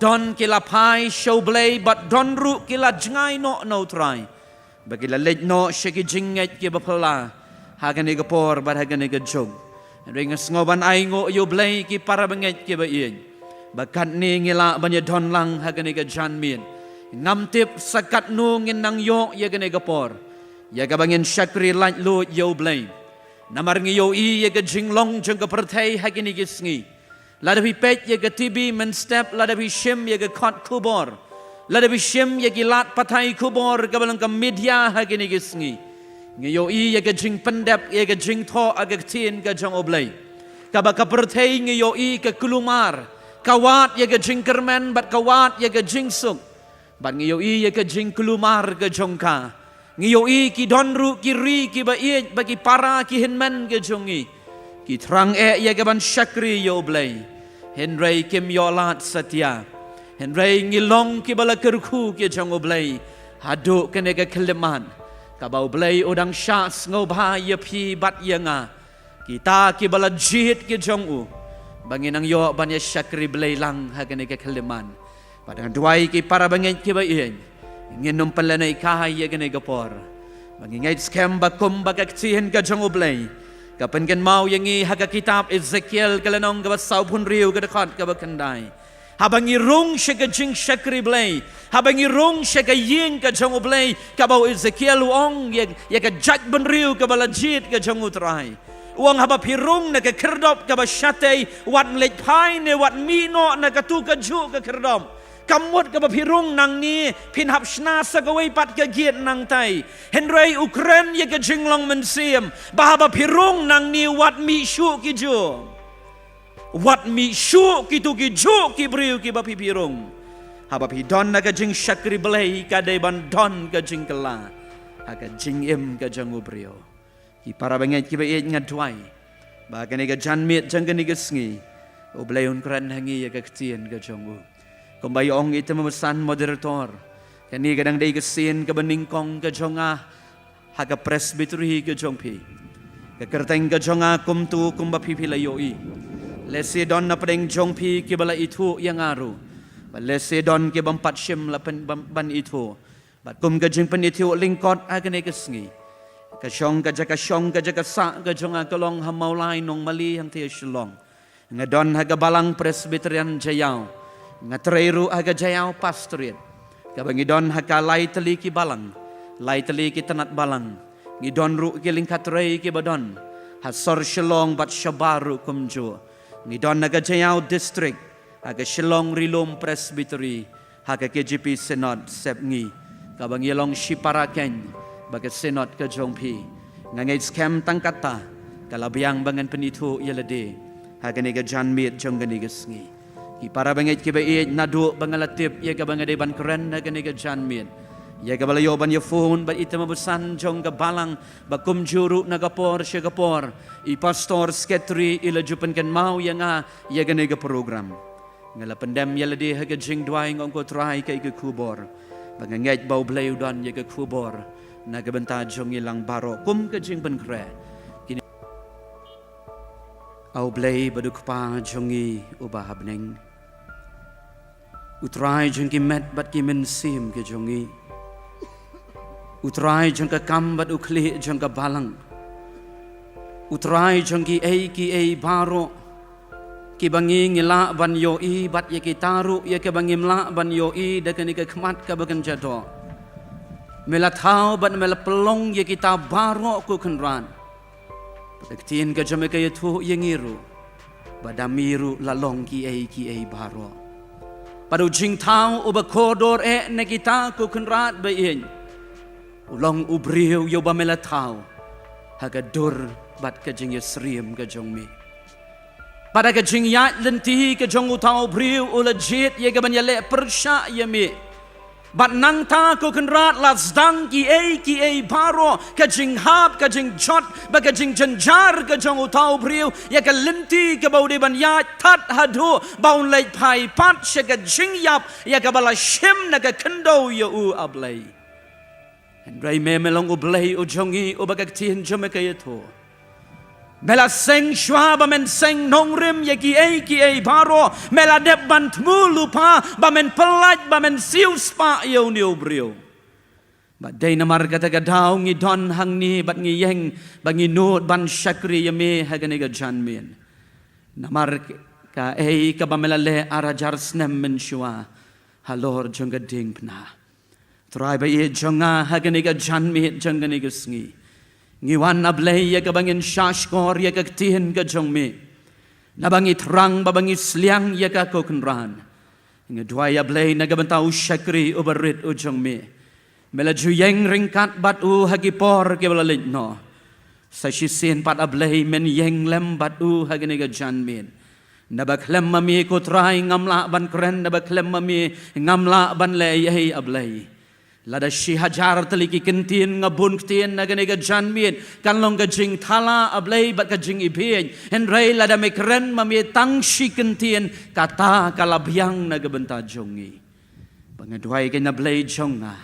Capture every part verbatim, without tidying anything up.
Don ki la phai sha U Blei bad don ruh ki la jngai noh na U Trai, ba ki la leit noh sha ki jingngeit kiba phylla ha kane ka por bad ha kane ka juk. Hynrei nga sngew ban ai nguh ïa U Blei, ki para bangeit kiba ïeit, ba katne ngi lah ban ïadon lang ha kane ka janmiet. Ngam tip sa katno ngin nang ïoh ïa kane ka por, ïa kaba ngin shakri laitluid ïa U Blei. Namar ngi ïohi ïa ka jinglong jong ka pyrthei ha kine ki sngi. Lada phi peit ïa ka T V mynstep, lada phi shim ïa ka kot khubor, lada phi shim ïa ki lad pathai khubor kaba long ka media ha kine ki sngi, ngi ïohi ïa ka jingpyndep ïa ka jingthoh ha ka ktien ka jong U Blei, kaba ka pyrthei ngi ïohi ka kulmar, ka wad ïa ka jingkyrmen bad ka wad ïa ka jingsuk. Bad ngi ïohi ïa ka jingkulmar ka jong ka. Ngi ïohi ki don ruh ki ri kiba ïeit bad ki para ki hynmen ka jong ngi, ki thrang eh ïa ka ban shakri ïa U Blei, hynrei kim ïoh lad satia. Hynrei ngi long kiba la kyrkhu ki jong U Blei haduh kane ka khyllipmat, kaba U Blei u dang shah sngewbha ïa phi bad ïa nga, kita kiba la jied ki jong u, ba ngin nang ïoh ban ïa shakri Blei lang ha kane ka khyllipmat. Bad nga duwai, ki para bangeit kiba ïeit, ngin ym pynlehnohkai ïa kane ka por, ba ngin ngeit skhem ba kumba ka ktien ka jong U Blei ka pynkynmaw ïa ngi ha ka kitab Ezekiel ka lynnong kaba sawphew hynriew, ka dkhot kaba khyndai. Haba ngi rung sha ka jingshakri Blei, haba ngi rung sha ka ïing ka jong U Blei, kaba u Ezekiel u ong ïa, ïa ka jaitbynriew kaba la jied ka jong U Trai, u ong, haba phi rung na ka khyrdop kaba shatei, wat leit phai ne wat mih noh na katu kajuh ka khyrdop. Ka mut kaba phi rung nangne, phin hap shna sa kawei pat ka gate nangtai. Hynrei u kren ïa ka jinglong mynsiem ba haba phi rung nangne, wat mih shuh kijuh. Wat mih shuh kitu kijuh ki briew kiba phi, phi rung. Haba phi don na ka jingshakri Blei, ka dei ban don ka jingkylla ha ka jingim ka jong u briew. Ki para bangeit kiba ïeit, nga duwai ba kane ka janmiet jong kane ka sngi, U Blei un kren ha ngi ïa ka ktien ka jong u. Kumba ïa ong i Tymmen Basan, moderator, kane ka dang dei ka sien kaba nyngkong ka jong nga ha ka presbytery ka jong phi. Ka kyrteng ka jong nga kumtu kumba phi, phi la ïohi. Lehse don na pdeng jong phi kiba la ithuh ïa nga ruh, bad lehse don ki bym pat shym la pyn-, ban, ban ithuh. Bad kum ka jingpynithuh lyngkot ha kane ka sngi, ka shong, ka jaka shong, ka jaka sah ka jong nga ka long ha Mawlai Nongmali, hangtei ha Shillong. Nga don ha ka Balang Presbyterian Jaïaw. Nga trei ruh ha ka Jaïaw Pastorate, kaba ngi don ha ka lai tylli ki balang, lai tylli ki tnat balang. Ngi don ruh ki lyngkha trei kiba don ha sor Shillong bad shabar ruh kumjuh. Ngi don ha ka Jaïaw District, ha ka Shillong Ri-lum Presbytery, ha ka K J P Synod Sepngi, kaba ngi long shipara keiñ bad ka Synod ka jong phi. Nga ngeit skhem tang kata ka la biang ba ngan pynithuh ïa lade ha kane ka janmiet jong kane ka sngi. Ki para bangeit kiba ïeit, naduh ba nga la tip ïa kaba nga dei ban kren ha kane ka janmiet, ïa kaba la ïoh ban ïa phone bad i Tymmen Basan jong ka balang, bad kumjuh ruh na ka por sha ka por i Pastor Secretary i la ju pynkynmaw ïa nga ïa kane ka program, nga la pyndem ïa lade ha ka jingduwai, nga ong, ko Trai, kaei ka khubor? Ba nga ngeit ba U Blei u don ïa ka khubor na ka bynta jong ngi lang baroh. Kum ka jingpynkhreh, kine, A U Blei bad U Kpa jong ngi uba ha bneng, U Trai jong ki met bad ki mynsiem ki jong ngi, U Trai jong ka kam bad u khlieh jong ka balang, U Trai jong kiei kiei baroh, kiba ngi, ngi lah ban ïohi bad ïa kita ruh ïa kiba ngim lah ban ïohi da kane ka khmat kaba kynja doh. Me la thaw bad me la pynlong ïa kita baroh, ko Kynrad. Bad ka ktien ka jong me ka ïathuh ïa ngi ruh ba da me ruh la long kiei kiei baroh. Bad u jingthaw uba kordor eh na kita, ko Kynrad ba ïeit, u long u briew ïa uba me la thaw ha ka dur bad ka jingïasyriem ka jong me. Bad ha ka jingïaid lynti ka jong uta u briew, u la jied ïa ka ban ïaleh pyrshah ïa me. Bad nangta, ko Kynrad, la sdang kiei kiei baroh, ka jinghap, ka jingjot bad ka jingjynjar ka jong uta u briew ïa ka lynti kaba u dei ban ïaid, tad haduh ba un leit phai pat sha ka jingïap ïa kaba la shim na ka khyndew ïa u, A Blei. Hynrei me, me long U Blei u jong ngi, uba ka ktien jong me ka ïathuh Me la seng shuwa ba men seng nongrim ïa kiei kiei baroh. Me la dep ban thmu lypa ba men pyllait, ba men siewspah ïa une u briew. Bad dei namar kata ka daw ngi don hangne bad ngi ïeng ba ngi nud ban shakri ïa me ha kane ka janmiet. Namar kaei kaba me la leh ar hajar snem mynshuwa halor jong ka diengphna. Trai ba ïeit jong nga, ha kane ka janmiet jong kane ka sngi, ngi wan, A Blei, ïa kaba ngin shahshkor ïa ka ktien ka jong me. Naba ngi thrang ba, ba ngi sliang ïa ka, ko Kynrad. Nga duwai, A Blei, na ka bynta u shakri uba rit u jong me. Me la ju ïeng ryngkat bad u ha ki por kiba la leit noh. Sa shisien pat, A Blei, men ïeng lem bad u ha kane ka janmiet. Naba khlem ma me, ko Trai, ngam lah ban kren, naba khlem ma me ngam lah ban leh ei ei, A Blei. Lada shi hajar tylli ki kyntien nga bun ktien ha kane ka janmiet, kan long ka jingthala, A Blei, bad ka jingibeiñ. Hynrei lada me kren ma me tang shi kyntien, kata ka la biang na ka bynta jong ngi. Ba nga duwai, ko Blei jong nga,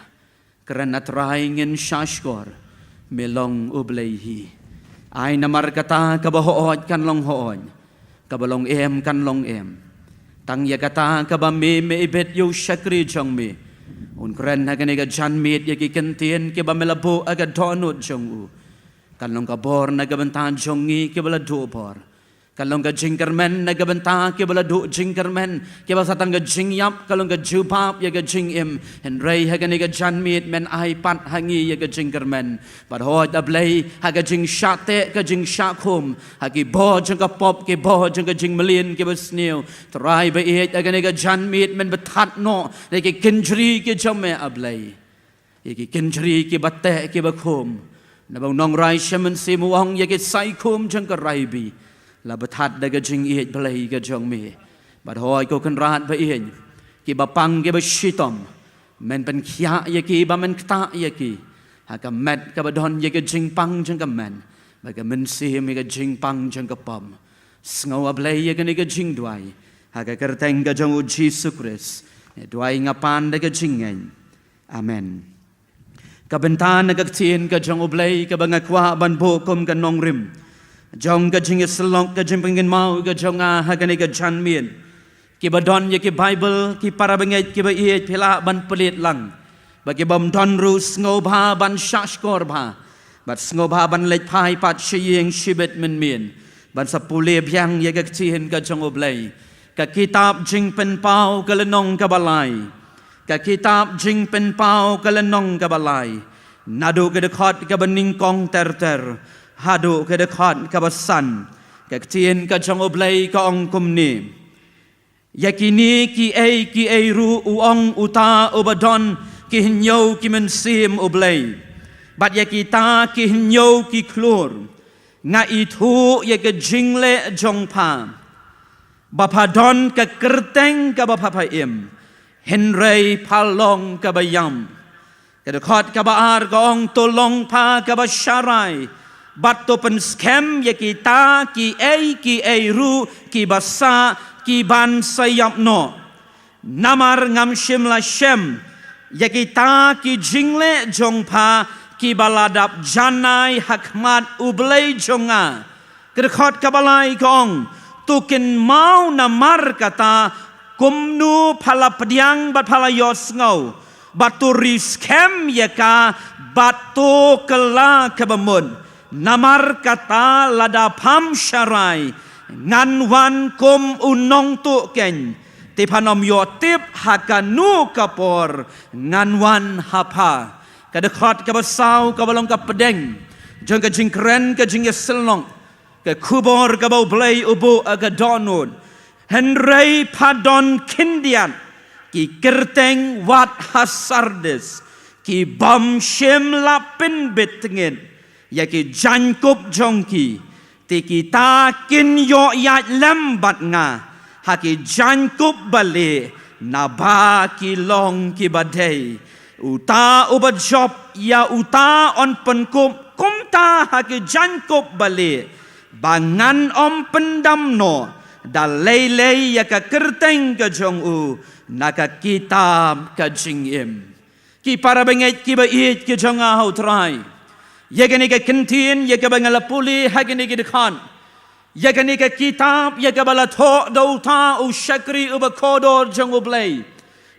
kren, A Trai, ngin shahshkor, me long U Blei hi. Ai namar kata kaba hooid kan long hooid, kaba long em kan long em. Tang ïa kata kaba me, me ibit ïa u shakri jong me, un kren ha kane ka janmiet ïa ki kyntien kiba me la buh ha ka dohnud jong u. Kan long ka bor na ka bynta jong ngi kiba la duh bor. Kan long ka jingkyrmen na ka bynta kiba la duh jingkyrmen, kiba sa tang ka jingïap, kan long ka jubab ïa ka jingim. Hynrei ha kane ka janmiet men ai pat ha ngi ïa ka jingkyrmen. Bad hooid, A Blei, ha ka jingshah teh, ka jingshah khum, ha ki bor jong ka pop, ki bor jong ka jingmlien kiba sniew, Trai ba ïeit, ha kane ka janmiet men bthat noh ïa ki kynjri ki jong me, A Blei. Ïa ki kynjri kiba teh kiba khum. Naba u nongrwai Salm u ong, ïa ki sai khum jong ka raibi la bthat da ka jingïeit Blei ka jong me. Bad hooid, ko Kynrad ba ïeit, kiba pang kiba shitom, men pynkhiah ïa ki, ba men ktah ïa ki ha ka met kaba don ïa ka jingpang jong ka met, bad ka mynsiem ïa ka jingpang jong ka pop. Sngew, A Blei, ïa kane ka jingduwai ha ka kyrteng ka jong U Jisu Khrist. Nga duwai, nga pan da ka jingngeit. Amen. Ka bynta na ka ktien ka jong U Blei kaba nga kwah ban buh kum ka nongrim jong ka jingïasyllok, ka jingpynkynmaw ka jong nga ha kane ka janmiet. Kiba don ïa ki Baibl, ki para bangeit kiba ïeit, phi lah ban plie lang. Ba kibym don ruh, sngewbha ban shahshkor bha. Bad sngewbha ban leit phai pat sha ïing shibit mynmiet, ban sa pule biang ïa ka ktien ka jong U Blei. Ka kitab Jingpynpaw ka lynnong kaba lai. Ka kitab Jingpynpaw ka lynnong kaba lai. Naduh ka dkhot kaba nyngkong ter ter haduh ka dkhot kaba san. Ka ktien ka jong U Blei ka ong kumne: Ïa kine kiei kiei ruh u ong uta uba don ki hynñiew ki mynsiem U Blei, bad ïa kita ki hynñiew ki khlur, nga ithuh ïa ka jingleh jong pha, ba pha don ka kyrteng kaba pha, pha im, hynrei pha long kaba ïam. Ka dkhot kaba ar ka ong: To long pha kaba sharai, bad to pynskhem ïa kita kiei kiei ruh kiba sah, ki ban sa ïap noh. Namar ngam shym la shem ïa kita ki jingleh jong pha kiba la dap janai ha khmat U Blei jong nga. Ka dkhot kaba lai ka ong: To kynmaw namar kata kumno pha la pdiang bad pha la ïohsngew, bad to ri skhem ïa ka, bad to kylla kaba mut. Namar kata lada pham sharai, ngan wan kum u nongtuh keiñ, te phan ym ïoh tip ha kano ka por ngan wan ha pha. Ka dkhot kaba saw kaba long ka pdeng jong ka jingkren ka jingïasyllok, ka khubor kaba U Blei u buh ha ka dohnud: Hynrei pha don khyndiat ki kyrteng wat ha Sardis, ki bym shym la pynbit tngit ïa ki jaiñkup jong ki, te kita kin ïoh ïaid lem bad nga ha ki jaiñkup ba lieh, naba ki long kiba dei. Uta uba jop ïa uta un pynkup kumta ha ki jaiñkup ba lieh, ba ngan ym pyndam noh da lei lei ïa ka kyrteng ka jong u na ka kitab ka jingim. Ki para bangeit kiba ïeit ki jong nga ha U Trai, Ïa kane ka kyntien, ïa kaba nga la pule ha kane ka dkhot, ïa kane ka kitab, ïa kaba la thoh da uta u shakri uba kordor jong U Blei,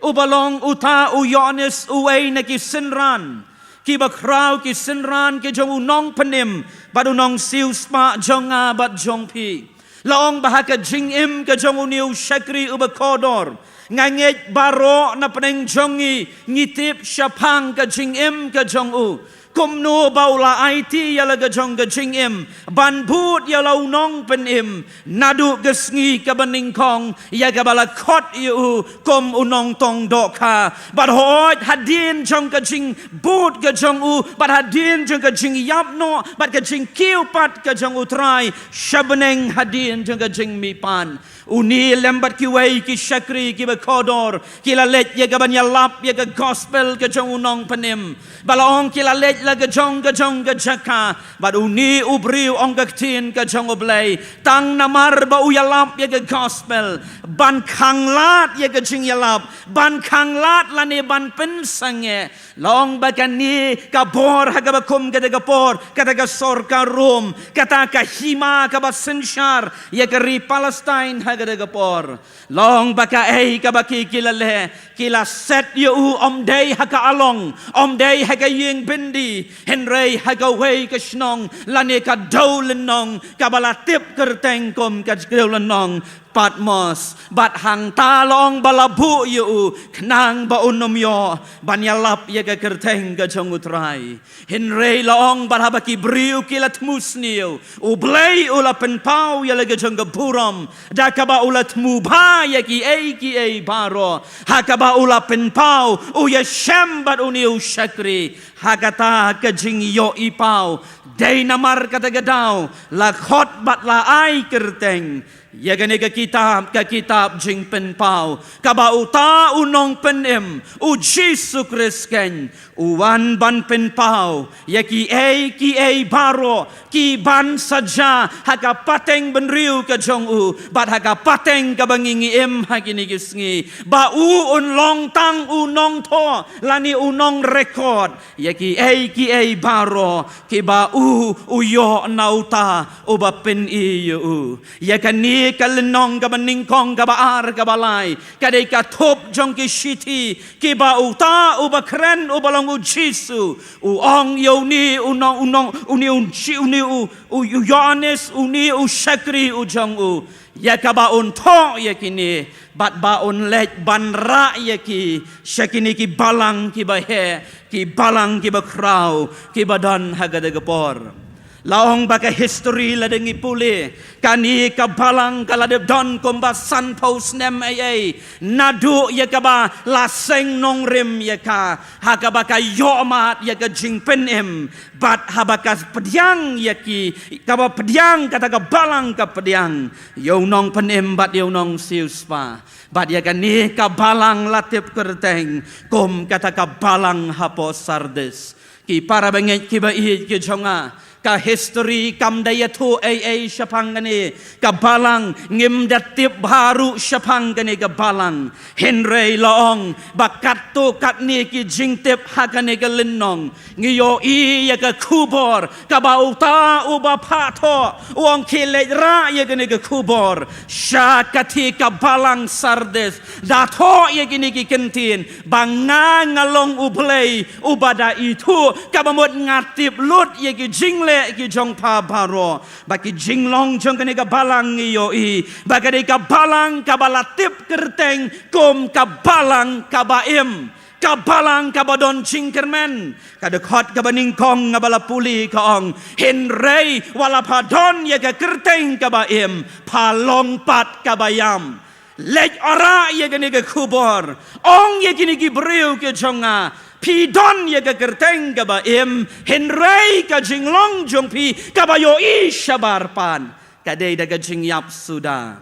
uba long uta u Ïoannis, uwei na ki synran kiba khraw, ki synran ki jong u nongpynim bad u nongsiewspah jong nga bad jong phi. La ong ba ha ka jingim ka jong une u shakri uba kordor, nga ngeit baroh na pdeng jong ngi ngi tip shaphang ka jingim ka jong u, kumno ba u la aiti ïa la ka jong ka jingim ban bud ïa la u nongpynim naduh ka sngi kaba nyngkong ïa kaba la khot ïa u kum u nongtong dohkha. Bad hooid, hadien jong ka jingbud ka jong u, bad hadien jong ka jingïap noh bad ka jingkiew pat ka jong U Trai sha bneng, hadien jong ka jingmihpat, une lem bad kiwei ki shakri kiba kordor ki la leit ïa kaban ïalap ïa ka gospel ka jong u nongpynim. Ba la ong ki la leit la ka jong ka jong ka jaka, bad une u briew, ong ka ktien ka jong U Blei, tang namar ba u ïalap ïa ka gospel, ban khanglad ïa ka jingïalap, ban khanglad lane ban pynsangeh. La ong ba kane ka bor ha kaba kum kata ka por, kata ka sorkar Rom, kata ka hima kaba synshar ïa ka ri Palestine ha kata ka por. La ong ba kaei kaba ki, ki la leh, ki la set ïa u ym dei ha ka along, ym dei ha ka ïing byndi, hynrei ha kawei ka shnong lane ka dewlynnong kaba la tip kyrteng kum ka dewlynnong Patmos. Bad hangta la ong ba la buh ïa u khnang ba un ym ïoh ban ïalap ïa ka kyrteng ka jong U Trai. Hynrei la ong ba haba ki briew ki la thmu sniew, U Blei u la pynpaw ïa la ka jong ka burom da kaba u la thmu bha ïa kiei kiei baroh, ha kaba u la pynpaw u ïashem bad une u shakri. Ha kata ka jingïohi paw, dei namar kata ka daw la khot bad la ai kyrteng ïa kane ka kitab, ka kitab Jingpynpaw, kaba uta u nongpynim, U Jisu Khrist, keiñ u wan ban pynpaw ïa kiei kiei baroh ki ban sa jia ha ka pateng bynriew ka jong u, bad ha ka pateng kaba ngi, ngi im ha kine ki sngi, ba u un long tang u nongthoh lane u nongrekod ïa kiei kiei baroh kiba u, u ïoh na uta uba pyni ïa u. Ïa kane ka lynnong kaba nyngkong, kaba ar, kaba lai, ka dei ka thup jong ki shithi kiba uta uba kren, uba long U Jisu, u ong ïa une u nong, u nong, une U Ji-, une u, u, u Ïoannis, une u shakri u jong u, ïa kaba un thoh ïa kine, bad ba un leit ban rah ïa ki sha kine ki balang kiba heh, ki balang kiba khraw kiba don ha kata ka por. La ong ba ka history, lada ngi pule, kane ka balang ka la dep don kumba sanphew snem eiei naduh ïa kaba la seng nongrim ïa ka, ha kaba ka ïohmad ïa ka jingpynim, bad haba ka pdiang ïa ki, kaba pdiang, kata ka balang ka pdiang ïa u nongpynim bad ïa u nongsiewspah. Bad ïa kane ka balang la tip kyrteng kum kata ka balang hapoh Sardis. Ki para bangeit kiba ïeit ki jong nga, ka history kam da ïathuh eiei shaphang kane ka balang, ngim da tip bha ruh shaphang kane ka balang. Hynrei la ong ba katto katne ki jingtip ha kane ka lynnong, ngi ïohi ïa ka khubor kaba uta uba phah thoh u ong, khie leit rah ïa kane ka khubor sha kata ka balang Sardis. Da thoh ïa kine ki kyntien, ba nga, nga long U Blei uba da ithuh, kaba mut nga tip lut ïa ki jingleh ki jong pha baroh. Ba ki jinglong jong kane ka balang, ngi ïohi ba ka dei ka balang kaba la tip kyrteng kum ka balang kaba im, ka balang kaba don jingkyrmen. Ka dkhot kaba nyngkong nga ba la pule ka ong, hynrei wat la pha don ïa ka kyrteng kaba im, pha long pat kaba ïam. Leit rah ïa kane ka khubor, ong ïa kine ki briew ki jong nga, phi don ïa ka kyrteng kaba im, hynrei ka jinglong jong phi kaba ïohi shabar pat, ka dei da ka jingïap suda.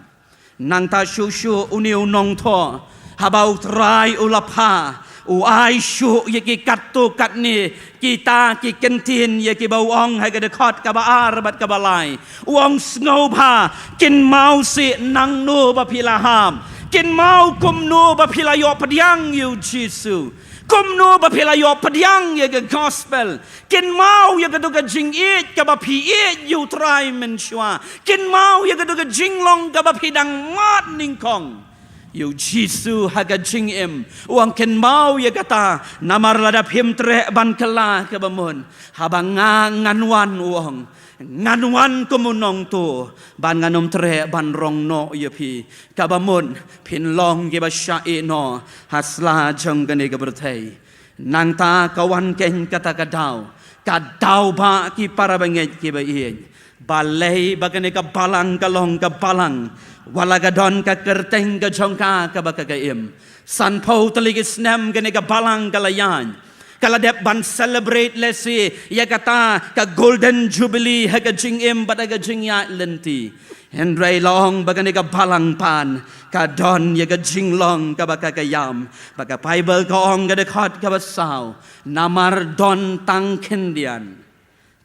Nangta shuh shuh une u nongthoh, haba U Trai u la pha, u ai shuh ïa ki katto katne kita ki kyntien ïa kiba u ong ha ka dkhot kaba ar bad kaba lai. U ong, sngewbha, kynmaw seh nangno ba phi la hap, kynmaw kumno ba phi la ïoh pdiang ïa U Jisu. Kumno ba phi la ïoh pdiang ïa ka gospel? Kynmaw ïa katu ka jingïeit kaba phi ïeit ïa u Trai mynshuwa. Kynmaw ïa katu ka jinglong kaba phi dang mad nyngkong ïa u Jisu ha ka jingim. U ong kynmaw ïa kata, namar lada phim treh ban kylla kaba mut, haba nga ngan wan, u ong, ngan wan kum u nongtuh, ban ngan ym treh ban rong noh ïa phi. Kaba mut phin long kiba shah ïeh noh ha sla jong kane ka pyrthei. Nangta ka wan keiñ kata ka daw, ka daw ba ki para bangeit kiba ïeit. Balei ba kane ka balang ka long ka balang, wat la ka don ka kyrteng ka jong ka kaba ka ka im. Sanphew tylli ki snem kane ka balang ka la ïaid. Ka la dep ban celebrate lehse ïa kata ka golden jubilee ha ka jingim bad ha ka jingïaid lynti. Hynrei la ong ba kane ka balang pat ka don ïa ka jinglong kaba ka ka ïam. Ba ka Baibl ka ong ka dkhot kaba saw, namar don tang khyndiat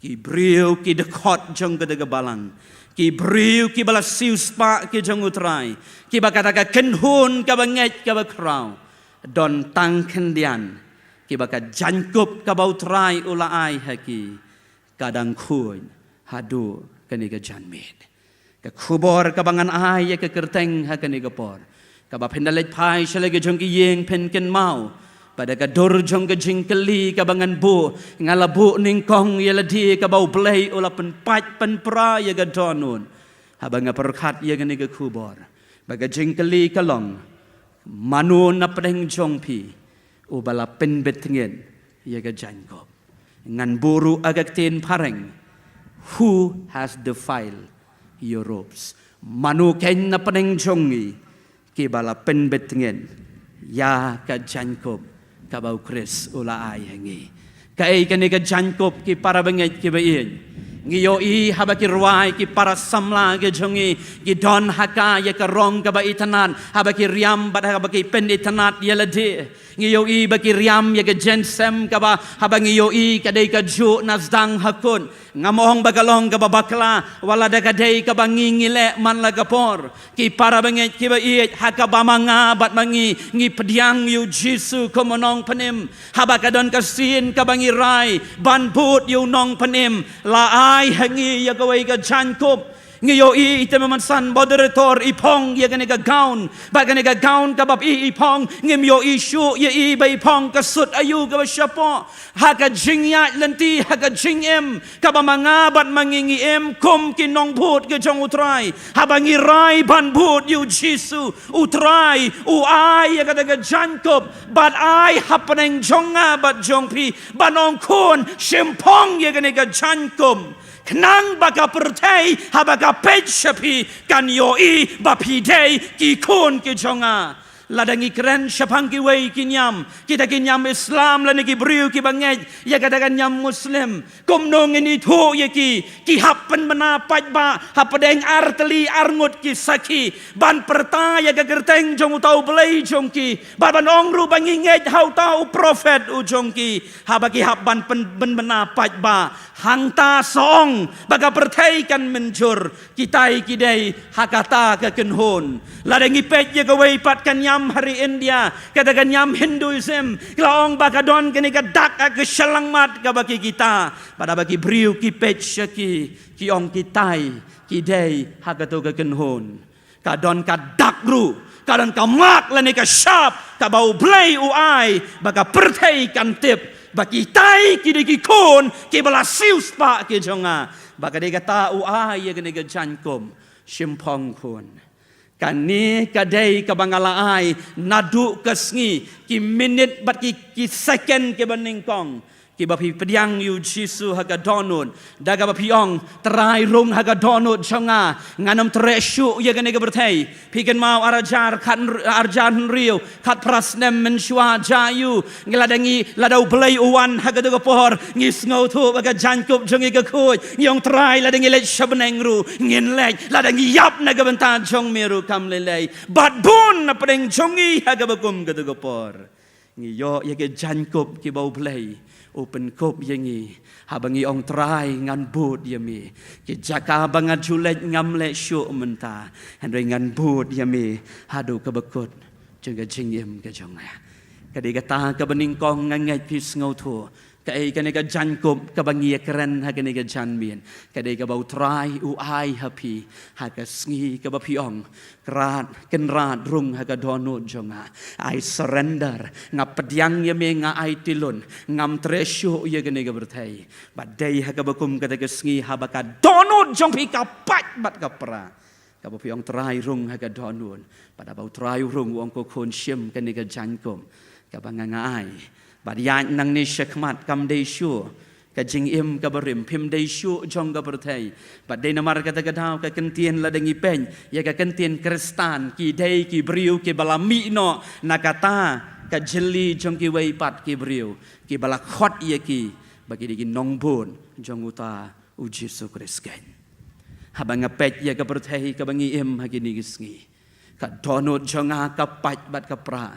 ki briew ki dkhot jong kata ka balang, ki briew kiba la siewspah ki jong u Trai, kiba kata ka kynhun kaba ngeit kaba khraw. Don tang khyndiat kiba ka jaiñkup kaba u Trai u la ai ha ki ka dang khuid haduh kane ka janmiet. Ka khubor kaba ngan ai ïa ka kyrteng ha kane ka por, kaba phin da leit phai sha la ki jong ki ïing phin kynmaw, bad ha ka dur jong ka jingkylli kaba ngan buh, nga la buh nyngkong ïa lade kaba U Blei u la pynpait pynpra ïa ka dohnud. Haba nga pyrkhat ïa kane ka khubor, ba ka jingkylli ka long, mano na pdeng jong phi uba la pynbeit ngeit ïa ka jaiñkup? Ngan buh ruh ha ka ktien phareng, who has defiled your robes? Mano keiñ na pdeng jong ngi kiba la pynbeit ngeit ïa ka jaiñkup kaba U Khrist u la ai ha ngi? Kaei kane ka jaiñkup, ki para bangeit kiba ïeit? Ngi ïohi haba ki rwai, ki para samla ki jong ngi ki don ha ka ïa ka rong kaba itynnad, haba ki riam bad haba ki pynitynnad ïa lade. Ngi ïohi ba ki riam ïa ka jaiñsem kaba, haba ngi ïohi ka dei kajuh na sdang ha kut. Ngam ong ba ka long kaba bakla, wat la da ka dei kaba ngi ngi leh man la ka por. Ki para bangeit kiba ïeit, ha kaba ma nga bad ma ngi ngi pdiang ïa u Jisu kum u Nongpynim, haba ka don ka sien kaba ngi rai ban bud ïa u Nongpynim, la ai ha ngi ïa kawei ka jaiñkup. Ngi ïohi ïa i Tymmen San Moderator i phong ïa kane ka gown, bad kane ka gown kaba i i phong, ngim ïohi shuh ïa i ba i phong ka suit aïu kaba shapoh. Ha ka jingïaid lynti, ha ka jingim kaba ma nga bad ma ngi ngi im kum ki nongbud ki jong u Trai, haba ngi rai ban bud ïa u Jisu, u Trai u ai ïa kata ka jaiñkup, bad ai hapdeng jong nga bad jong phi, ban ong, khun, shim phong ïa kane ka jaiñkup, khnang ba ka pyrthei haba ka peit sha phi kan ïohi ba phi dei ki khun ki jong nga. Lada ngi kren shaphang kiwei ki niam, kita ki niam Islam lane ki briew kiba ngeit ïa kata ka niam Muslim, kumno ngin ithuh ïa ki? Ki hap pynbna paidbah hapdeng ar tylli ar ngut ki sakhi, ban pyrta ïa ka kyrteng jong uta U Blei jong ki, bad ban ong ruh ba ngi ngeit ha uta u prophet u jong ki. Haba ki hap ban pyn-, pynbna paidbah, hangta sa ong ba ka pyrthei kan mynjur, kitai ki dei ha kata ka kynhun. Lada ngi peit ïa kawei pat ka niam ha ri India, kata ka niam Hinduism, ki la ong ba ka don kane ka dak ha ka shyllangmat kaba ki kita. Bad haba ki briew ki peit sha ki, ki ong kitai ki dei ha katu ka kynhun. Ka don ka dak ruh, ka don ka mak lane ka shap kaba U Blei u ai ba ka pyrthei kan tip ba kitai ki dei ki khun kiba la siewspah ki jong nga. Ba ka dei kata u ai ïa kane ka jaiñkup, shim phong khun. Kane ka dei kaba nga la ai naduh ka sngi, ki minit bad ki, ki second kiba nyngkong, kiba phi pdiang ïa u Jisu ha ka dohnud, da kaba phi ong, Trai, rung ha ka dohnud jong nga, ngan ym treh shuh ïa kane ka pyrthei. Phi kynmaw ar hajar khat, ar hajar hynriew khatphra snem mynshuwa, jia ïa u, ngi, lada ngi, lada U Blei u wan ha katu ka por, ngi sngewthuh ba ka jaiñkup jong ngi ka khuid. Ngi ong, Trai, lada ngi leit sha bneng ruh ngin leit, lada ngi ïap na ka bynta jong me ruh kam lei lei. Bad bun na pdeng jong ngi ha kaba kum katu ka por. Ngi ïoh ïa ki jaiñkup kiba U Blei u pynkup ïa ngi, haba ngi ong, Trai, ngan bud ïa me. Ki jaka ba nga ju leit ngam leh shuh mynta, hynrei ngan bud ïa me haduh kaba kut jong ka jingim ka jong nga. Ka dei kata kaba nyngkong nga ngeit phi sngewthuh. Kaei kane ka jaiñkup kaba ngi ïa kren ha kane ka janmiet? Ka dei kaba U Trai u ai ha phi ha ka sngi kaba phi ong, Kynrad, Kynrad, rung ha ka dohnud jong nga. I surrender. Nga pdiang ïa me, nga aiti lut. Ngam treh shuh ïa kane ka pyrthei. Bad dei ha kaba kum kata ka sngi haba ka dohnud jong phi ka pait bad ka pra, kaba phi ong, Trai, rung ha ka dohnud. Bad haba U Trai u rung, u ong, ko khun, shim kane ka jaiñkup kaba nga, nga ai. Bad ïaid nangne shakhmat, kam dei shuh ka jingim kaba rim, phim dei shuh jong ka pyrthei. Bad dei namar kata ka daw ka ktien, lada ngi peit ïa ka ktien Khristan, ki dei ki briew kiba la mih noh na kata ka jylli jong kiwei pat ki briew kiba la khot ïa ki ba ki dei ki nongbud jong uta U Jisu Khrist. Haba nga peit ïa ka pyrthei kaba ngi im ha kine ki sngi, ka dohnud jong nga ka pait bad ka pra.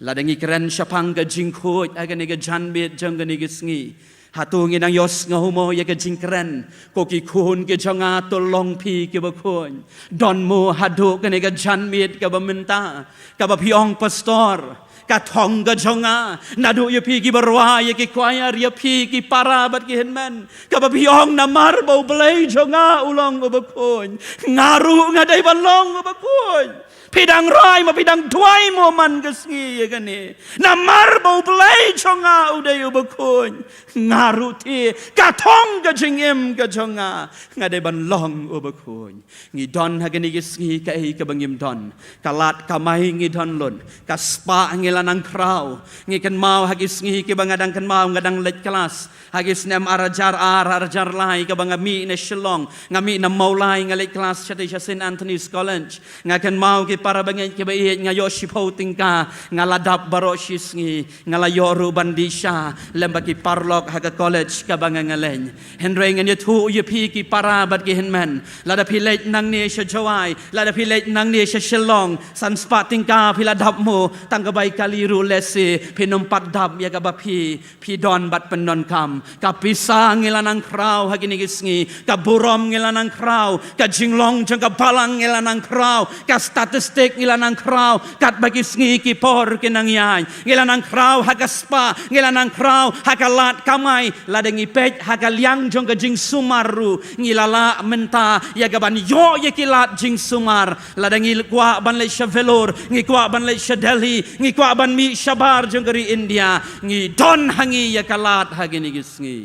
Lada ngi kren shaphang ka jingkhuid ha kane ka janmiet jong kane ka sngi, hato ngi nang ïohsngew mo ïa ka jingkren, ko ki khun ki jong nga, to long phi kiba khuid? Don mo haduh kane ka janmiet kaba mynta, kaba phi ong, Pastor, ka thong ka jong nga, naduh ïa phi kiba rwai ïa ki choir, ïa phi ki para bad ki hynmen, kaba phi ong, namar ba U Blei jong nga u long uba khuid, nga ruh nga dei ban long uba khuid. Phi dang rai mo, phi dang duwai mo man ka sngi ïa kane? Namar ba U Blei jong nga u dei uba khuid, nga ruh te, ka thong ka jingim ka jong nga, nga dei ban long uba khuid. Ngi don ha kine ki sngi, kaei kaba ngim don? Ka lad kamai ngi don lut, ka spah ngi la nang khraw. Ngi kynmaw ha ki sngi kiba nga dang kynmaw nga dang leit klas, ha ki snem ar hajar ar, ar hajar lai, kaba nga mih na Shillong, nga mih na Mawlai, nga leit klas shatei sha Saint Anthony's College. Nga kynmaw, ki para bangeit kiba ïeit, nga ïoh shiphew tyngka, nga la dap baroh shi sngi, nga la ïoh ruh ban dih sha lem bad ki paralok ha ka college kaba nga, nga leit. Hynrei ngan ïathuh ïa phi, ki para bad ki hynmen, lada phi leit nangne sha Jowai, lada phi leit nangne sha Shillong, san spah tyngka phi la dap mo, tang ka bai kali ruh lehse phin ym pat dap ïa kaba phi, phi don bad pyndonkam. Ka pisa ngi la nang khraw ha kine ki sngi, ka burom ngi la nang khraw, ka jinglong jong ka balang ngi la nang khraw, ka statistic ngi la nang khraw, katba ki sngi ki por ki nang ïaid. Ngi la nang khraw ha ka spah, ngi la nang khraw ha ka lad kamai. Lada ngi peit ha ka liang jong ka jingsumar ruh, ngi la lah mynta ïa kaban ïoh ïa ki lad jingsumar. Lada ngi kwah ban leit sha Vellore, ngi kwah ban leit sha Delhi, ngi kwah ban mih shabar jong ka ri India, ngi don ha ngi ïa ka lad ha kine ki sngi.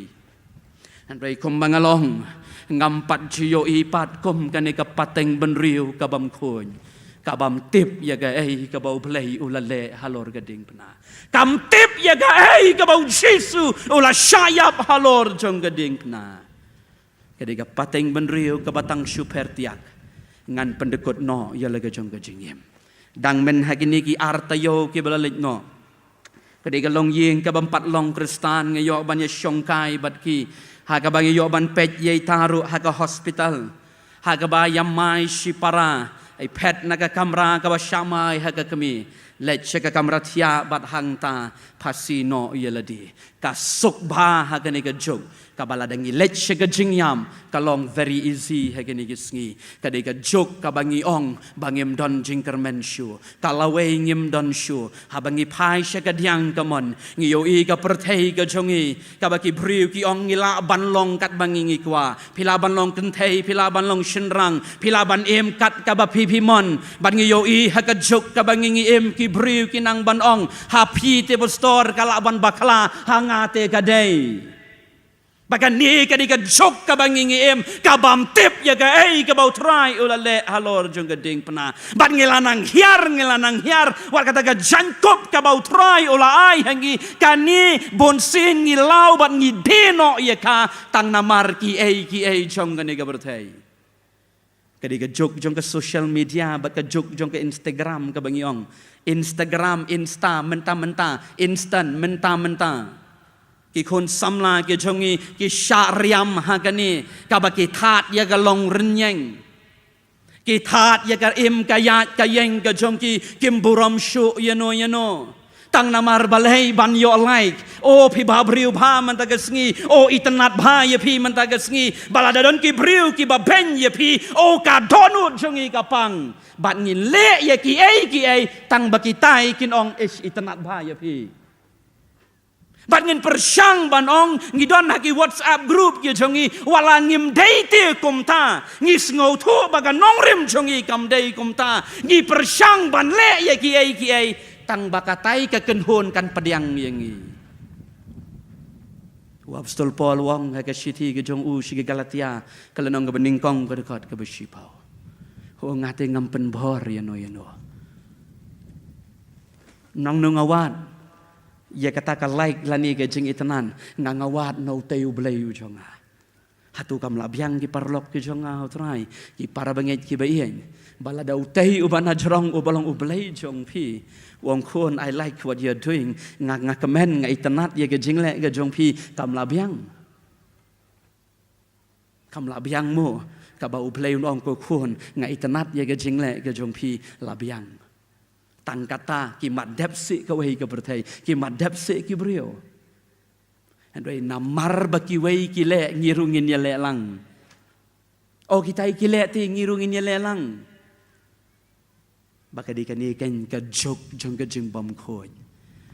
Hynrei kumba nga la ong, ngam pat ju ïohi pat kum kane ka pateng bynriew kabym khuid, kabym tip ïa kaei kaba U Blei u la leh halor ka diengphna. Kam tip ïa kaei kaba U Jisu u la shah ïap halor jong ka diengphna. Ka dei ka pateng bynriew kaba tang shu pher thiah, ngan pyndykut noh ïa la ka jong ka jingim. Dang myn ha kine ki ar taïew kiba la leit noh, ka dei ka longïing kabym pat long Khristan, nga ïoh ban ïa shongkai bad ki, ha kaba nga ïoh ban peit ïa ita ruh ha ka hospital, ha kaba ïa mai shipara, i phet na ka kamra kaba shah mai ha ka kmie, leit sha ka kamra thiah bad hangta phasi noh ïa lade. Ka suk bha ha kane ka juk kaba lada ngi leit sha ka jingïam ka long very easy ha kine ki sngi. Ka dei ka juk kaba ngi ong ba ngim don jingkyrmen shuh, ka lawei ngim don shuh. Haba ngi phai sha ka diang kamon, ngi ïohi ka pyrthei ka jong ngi, kaba ki briew ki ong ngi lah ban long katba ngi ngi kwah. Phi lah ban long kynthei, phi lah ban long shynrang, phi lah ban im kat kaba phi phi mon. Bad ngi ïohi ha ka juk kaba ngi ngi im, ki briew ki nang ban ong ha phi te pastor ka lah ban bakla, ha nga te ka dei. Ba kane ka dei ka juk kaba ngi ngi im, kabym tip ïa kaei kaba U Trai u la leh halor jong ka diengphna. Bad ngi la nang hiar, ngi la nang hiar, wat kata ka jaiñkup kaba U Trai u la ai ha ngi, kane bunsien ngi law bad ngi die noh ïa ka, tang namar kiei kiei jong kane ka pyrthei. Ka dei ka juk jong ka social media bad ka juk jong ka Instagram kaba ngi ong. Instagram, Insta, mynta mynta, instant, mynta mynta. Ki khun samla ki jong ngi ki shah riam ha kane, kaba ki thad ïa ka long rynïeng. Ki thad ïa ka im ka ïaid ka ïeng ka jong ki, kim burom shuh ïano ïano. Tang namar balei? Ban ïoh like. O phi bhabriew bha mynta ka sngi. O itynnad bha ïa phi mynta ka sngi. Ba lada don ki briew kiba beiñ ïa phi, o ka dohnud jong ngi ka pang. Bad ngin leh ïa kiei kiei tang ba kitai kin ong, ish, itynnad bha ïa phi. Bad ngin pyrshang ban ong, ngi don ha ki WhatsApp group ki jong ngi, wat la ngim dei te kumta. Ngi sngewthuh ba ka nongrim jong ngi kam dei kumta. Ngi pyrshang ban leh ïa kiei kiei tang ba katai ka kynhun kan pdiang ïa ngi. U Apostol Paul u ong ha ka shithi ka jong u sha ki Galatia, ka lynnong kaba nyngkong, ka dkhot kaba shiphew. U ong, nga te ngam pynbor ïano ïano. Nangno nga wad ïa kata ka like lane ka jingitynnad? Nga, nga wad na utei U Blei u jong nga. Hato kam lah biang, ki paralok ki jong nga ha U Trai, ki para bangeit kiba ïeit, ba lada utei uba na jrong uba long U Blei jong phi u ong, khun, I like what you're doing, nga, nga kmen, nga itynnad ïa ka jingleh ka jong phi, kam lah biang? Kam lah biang mo? Kaba U Blei un ong, ko khun, nga itynnad ïa ka jingleh ka jong phi, la biang. Tang kata, ki mat dep seh kawei ka pyrthei, ki mat dep seh ki briew. Hynrei namar ba kiwei ki leh, ngi ruh ngin ïaleh lang. O kitai ki leh te, ngi ruh ngin ïaleh lang. Ba ka dei kane keiñ ka juk jong ka jingbymkhuid.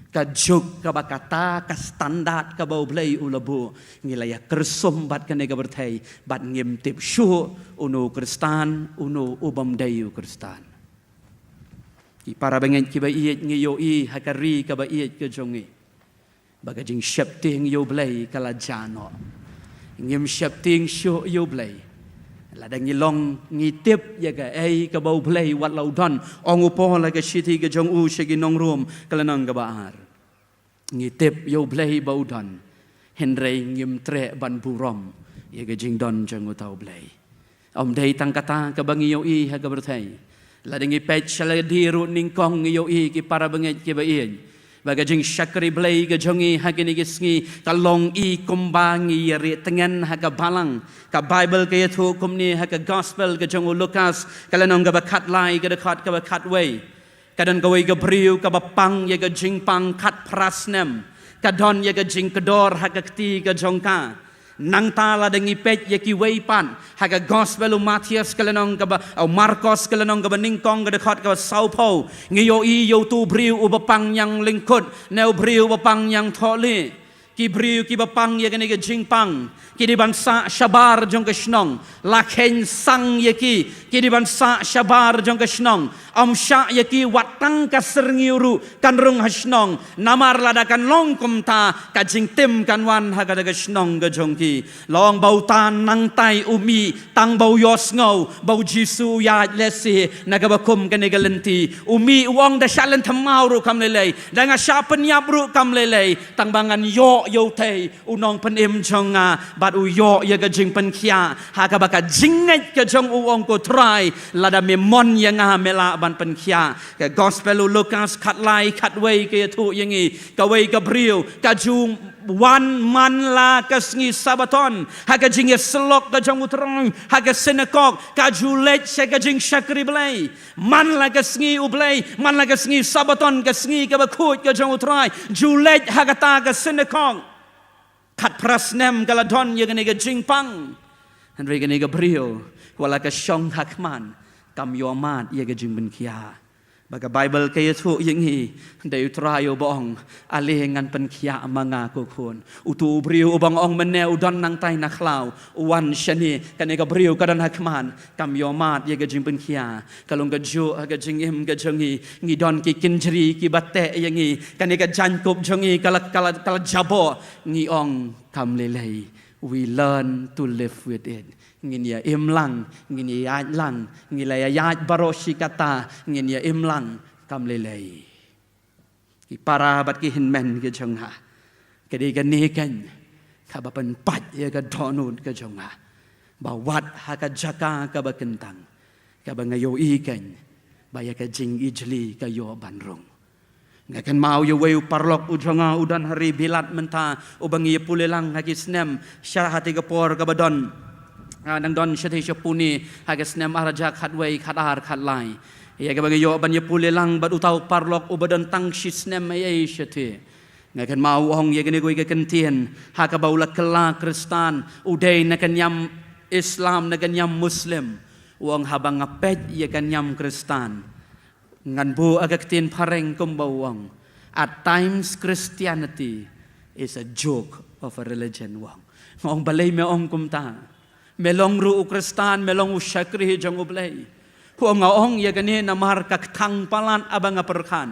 Ka juk kaba kata ka standard kaba U Blei u la buh, ngi la ïa kyrsum bad kane ka pyrthei, bad ngim tip shuh uno u Khristan, uno u bym dei u Khristan. Ki para bangeit kiba ïeit, ngi ïohi ha ka ri kaba ïeit ka jong ngi, ba ka jingsheptieng ïa U Blei ka la jah noh. Ngim sheptieng shuh ïa U Blei. Lada ngi long ngi tip ïa kaei kaba U Blei wat la u don. Ong u Paul ha ka shithi ka jong u sha ki nong Rom, ka lynnong kaba ar. Ngi tip ïa U Blei ba u don, hynrei ngim treh ban burom ïa ka jingdon jong uta U Blei. Ym dei tang kata kaba ngi ïohi ha ka pyrthei. Lada ngi peit sha lade ruh nyngkong, ngi ïohi, ki para bangeit kiba ïeit, ba ka jingshakri Blei ka jong ngi ha kine ki sngi ka long i kumba ngi ïa rieh tngen ha ka balang. Ka Baibl ka ïathuh kumne ha ka Gospel ka jong u Lukas, ka lynnong kaba khatlai, ka dkhot kaba khatwei. Ka don kawei ka briew kaba pang ïa ka jingpang khatphra snem. Ka don ïa ka jingkdor ha ka kti ka jong ka. Nangta lada ngi peit ïa kiwei pat ha ka Gospel u Mathaios, ka lynnong kaba, u Markos, ka lynnong kaba nyngkong, ka dkhot kaba sawphew, ngi ïohi ïa uto u briew uba pang ñianglyngkut, ne u briew uba pang ñiangthohlieh. Ki briew kiba pang ïa kane ka jingpang, ki dei ban sah shabar jong ka shnong. La kheiñ sang ïa ki, ki dei ban sah shabar jong ka shnong. Ym shah ïa ki, wat tang ka syrngiew ruh kan rung ha shnong. Namar lada kan long kumta, ka jingtim kan wan ha kata ka shnong ka jong ki. La ong ba uta nangtai u mih, tang ba u ïohsngew ba u Jisu u ïaid lehse na kaba kum kane ka lynti. U mih u ong, da shah lynthem maw ruh kam lei lei, da nga shah pynïap ruh kam lei lei, tang ba ngan ïoh ïa utei u nongpynim jong nga, bad u ïoh ïa ka jingpynkhiah. Ha kaba ka jingngeit ka jong u ong, ko Trai, lada me mon ïa nga, me lah ban pynkhiah. Ka Gospel u Lukas khatlai khatwei ka ïathuh ïa ngi, kawei ka briew ka ju wan man la ka sngi Sabaton ha ka jingïasyllok ka jong u Trai ha ka synagog, ka ju leit sha ka jingshakri Blei. Man la ka sngi U Blei, man la ka sngi Sabaton, ka sngi kaba khuid ka jong u Trai, ju leit ha kata ka synagog. Khatphra snem ka la don ïa kane ka jingpang. Hynrei kane ka briew, wat la ka shong ha khmat, kam ïoh mad ïa ka jingpynkhiah. Ba ka Baibl ka ïathuh ïa ngi, dei u Trai uba ong, ale ngan pynkhiah ma nga, ko khun. Uto u briew uba nga ong mynne u don nangtai na khlaw, u wan shane, kane ka briew ka don ha khmat, kam ïoh mad ïa ka jingpynkhiah. Ka long kajuh ha ka jingim ka jong ngi, ngi don ki kynjri kiba teh ïa ngi. Kane ka jaiñkup jong ngi ka la, ka la, ka la jaboh. Ngi ong, kam lei lei. We learn to live with it. Ngin ïa im lang, ngin ïa ïaid lang, ngin la ïa ïaid baroh shi katta, ngin ïa im lang, kam lei lei. Ki para bad ki hynmen ki jong nga, ka dei kane keiñ kaba pynpait ïa ka dohnud ka jong nga, ba wat ha ka jaka kaba kyntang, kaba nga ïohi keiñ ba ïa ka jingijli ka ïoh ban rung. Nga kynmaw ïa uwei u paralok u jong nga u don ha ri Bilat mynta, uba ngi ïa pule lang ha ki snem sha hatei ka por kaba don, ah, dang don shatei sha Pune ha ka snem ar hajar khatwei, khatar, khatlai. Ïa kaba nga ïoh ban ïa pule lang bad uta u paralok uba don tang shi snem ei ei shatei. Nga kynmaw u ong ïa kane kawei ka kyntien, ha kaba u la kylla Khristan, u dei na ka niam Islam, na ka niam Muslim. U ong haba nga peit ïa ka niam Khristan, ngan buh ha ka ktien phareng kumba u ong, at times Christianity is a joke of a religion, u ong. Nga ong balei me ong kumta? Me long ruh u Khristan, me long u shakri jong U Blei. Ko nga ong ïa kane namar ka kthang palat aba nga pyrkhat.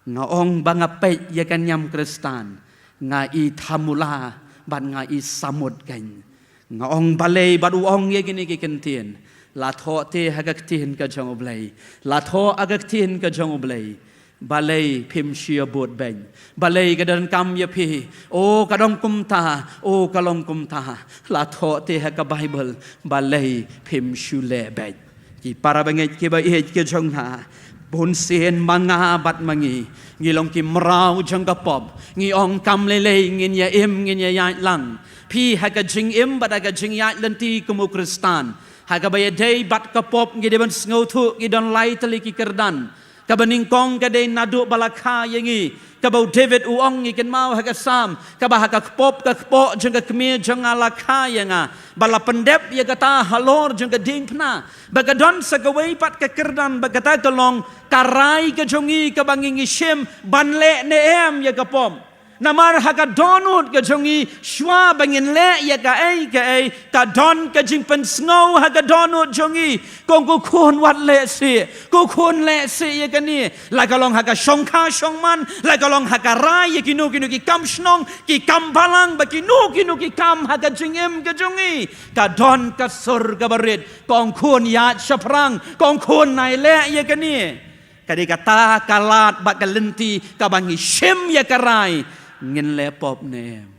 Nga ong ba nga peit ïa ka niam Khristan, nga i thamula bad nga i samut kein. Nga ong balei bad u ong ïa kine ki kyntien. La thoh te ha ka ktien ka jong U Blei. La thoh ha ka ktien ka jong U Blei. Balei phim shu ïa bud beiñ? Balei ka donkam ïa phi? O ka dong kumta, o ka long kumta. La thoh te ha ka Baibl, balei phim shu leh beiñ? Ki para bangeit kiba ïeit ki jong nga, bun sien ma nga bad ma ngi, ngi long ki mraw jong ka pop. Ngi ong kam lei lei ngin ïa im, ngin ïa ïaid lang. Phi ha ka jingim bad ha ka jingïaid lynti kum u Khristan, ha kaba ïadei bad ka pop ngi dei ban sngewthuh ki don lai tylli ki kyrdan. Kaba nyngkong ka dei naduh ba la kha ïa ngi, kaba u David u ong, ngi kynmaw ha ka Salm, kaba ha ka kpop ka kpoh jong ka kmie jong nga la kha ïa nga, ba la pyndep ïa kata halor jong ka diengphna. Ba ka don sa kawei pat ka kyrdan, ba kata ka long ka rai ka jong ngi kaba ngi ngi shim ban leh ne em ïa ka pop. Namar ha ka dohnud ka jong ngi, shuwa ba ngin leh ïa kaei kaei, ka don ka jingpynsngew ha ka dohnud jong ngi. Ko, ko khun, wat leh sih, ko khun, leh sih ïa kane. La ka long ha ka shongkha shongman, la ka long ha ka rai ïa kino kino ki kam shnong, ki kam balang, bad kino kino ki kam ha ka jingim ka jong ngi, ka don ka sur kaba rit. Ko khun, ïaid shaphrang, ko khun, nai leh ïa kane. Ka dei kata ka lad bad ka lynti kaba ngi shim ïa ka rai ngin leh pop ne em.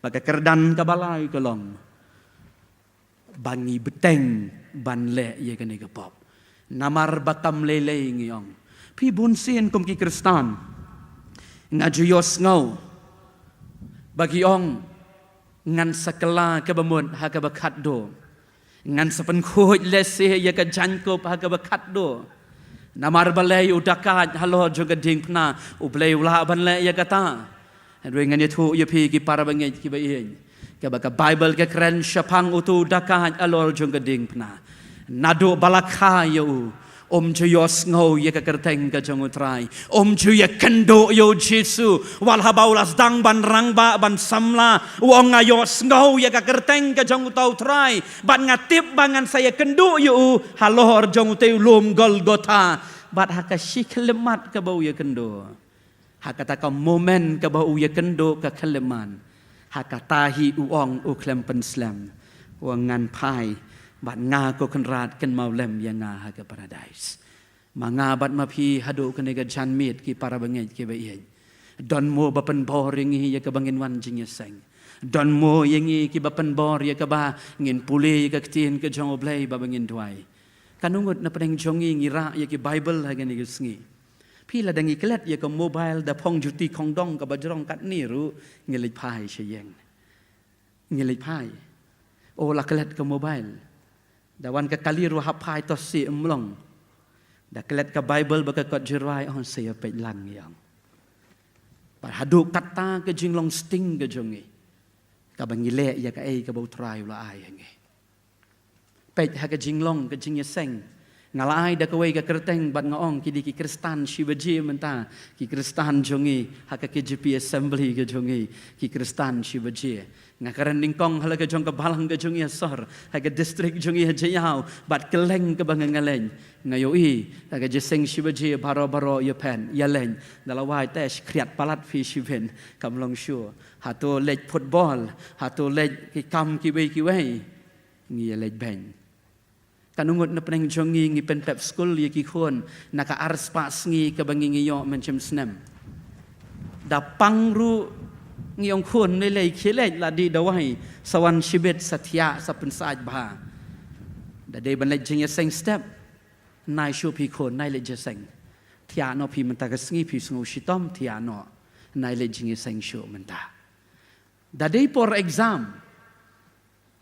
Bad ka kyrdan kaba lai ka long ba ngi bteng ban leh ïa kane ka pop. Namar ba kam lei lei ngi ong. Phi, bun sien kum ki Khristan nga ju ïohsngew ba ki ong, ngan sa kylla kaba mut ha kaba khatduh. Ngan sa pynkhuid lehse ïa ka jaiñkup ha kaba khatduh. Namar balei? U da kait halor jong ka diengphna, U Blei u lah ban leh ïa kata. Hynrei ngan ïathuh ïa phi ki para bangeit kiba ïeit, kaba ka Baibl ka kren shaphang uto u da kait halor jong ka diengphna. Naduh ba la kha ïa u, um ju ïohsngew ïa ka kyrteng ka jong U Trai. Um ju ïakynduh ïa U Jisu. Wat haba u la sdang ban rangbah, ban samla, u ong, nga ïohsngew ïa ka kyrteng ka jong uta U Trai, bad nga tip ba ngan sa ïakynduh ïa u halor jong utei u lum Golgotha. Bad ha ka shi khyllipmat kaba u ïakynduh, ha kata ka moment kaba u ïakynduh ka khyllipmat, ha kata hi u ong, u khlem pynslem, u ong, ngan phai, bad nga, ko Kynrad, kynmaw lem ïa nga ha ka paradais. Ma nga bad ma phi haduh kane ka janmiet, ki para bangeit kiba ïeit, don mo ba pynbor ïa ngi ïa kaba ngin wan jingïaseng? Don mo ïa ngi kiba pynbor ïa kaba ngin pule ïa ka ktien ka jong U Blei bad ba ngin duwai? Katno ngut na pdeng jong ngi ngi rah ïa ki Baibl ha kane ka sngi? Phi, lada ngi klet ïa ka mobile, da phong juti khongdong kaba jrong katne ruh, ngi leit phai sha ïing. Ngi leit phai. O, la klet ka mobile. Da wan ka kali ruh hap phai, to sih, ym long. Da klet ka Baibl bad ka kot jingrwai, o, sa ïa peit lang ïa. Bad haduh katta ka jinglong sting ka jong ngi, kaba ngi leh ïa kaei kaba U Trai u la ai ha ngi. Peit ha ka jinglong ka jingïaseng. Nga la ai da kawei ka kyrteng bad nga ong, ki dei ki Khristan shi baje mynta, ki Khristan jong ngi ha ka K J P Assembly ka jong ngi, ki Khristan shi baje. Nga kren nyngkong ha la ka jong ka balang ka jong ngi ha sor, ha ka district jong ngi ha Jaïaw, bad kylleng kaba nga nga leit, nga ïohi ha ka jingïaseng shi baje baroh baroh ïa phet ïa leit. Da la wai te shi khriat palat phi shibun, kam long shuh. Hato leit football, hato leit ki kam kiwei kiwei. Ngi ïa leit beiñ. Katno ngut na pdeng jong ngi ngi pynpep skul ïa ki khun na ka ar spah sngi kaba ngi ngi ïoh mynshem snem? Da pang ruh ngi ong, khun, lei lei khie leit, la dih dawai, sa wan shibit sa thiah sa pynsaid bha. Da dei ban leit jingïaseng step, nai shuh phi khun, nai leit jingïaseng. Thiah noh phi mynta ka sngi, phi sngew shitom, thiah noh. Nai leit jingïaseng shuh mynta. Da dei por exam,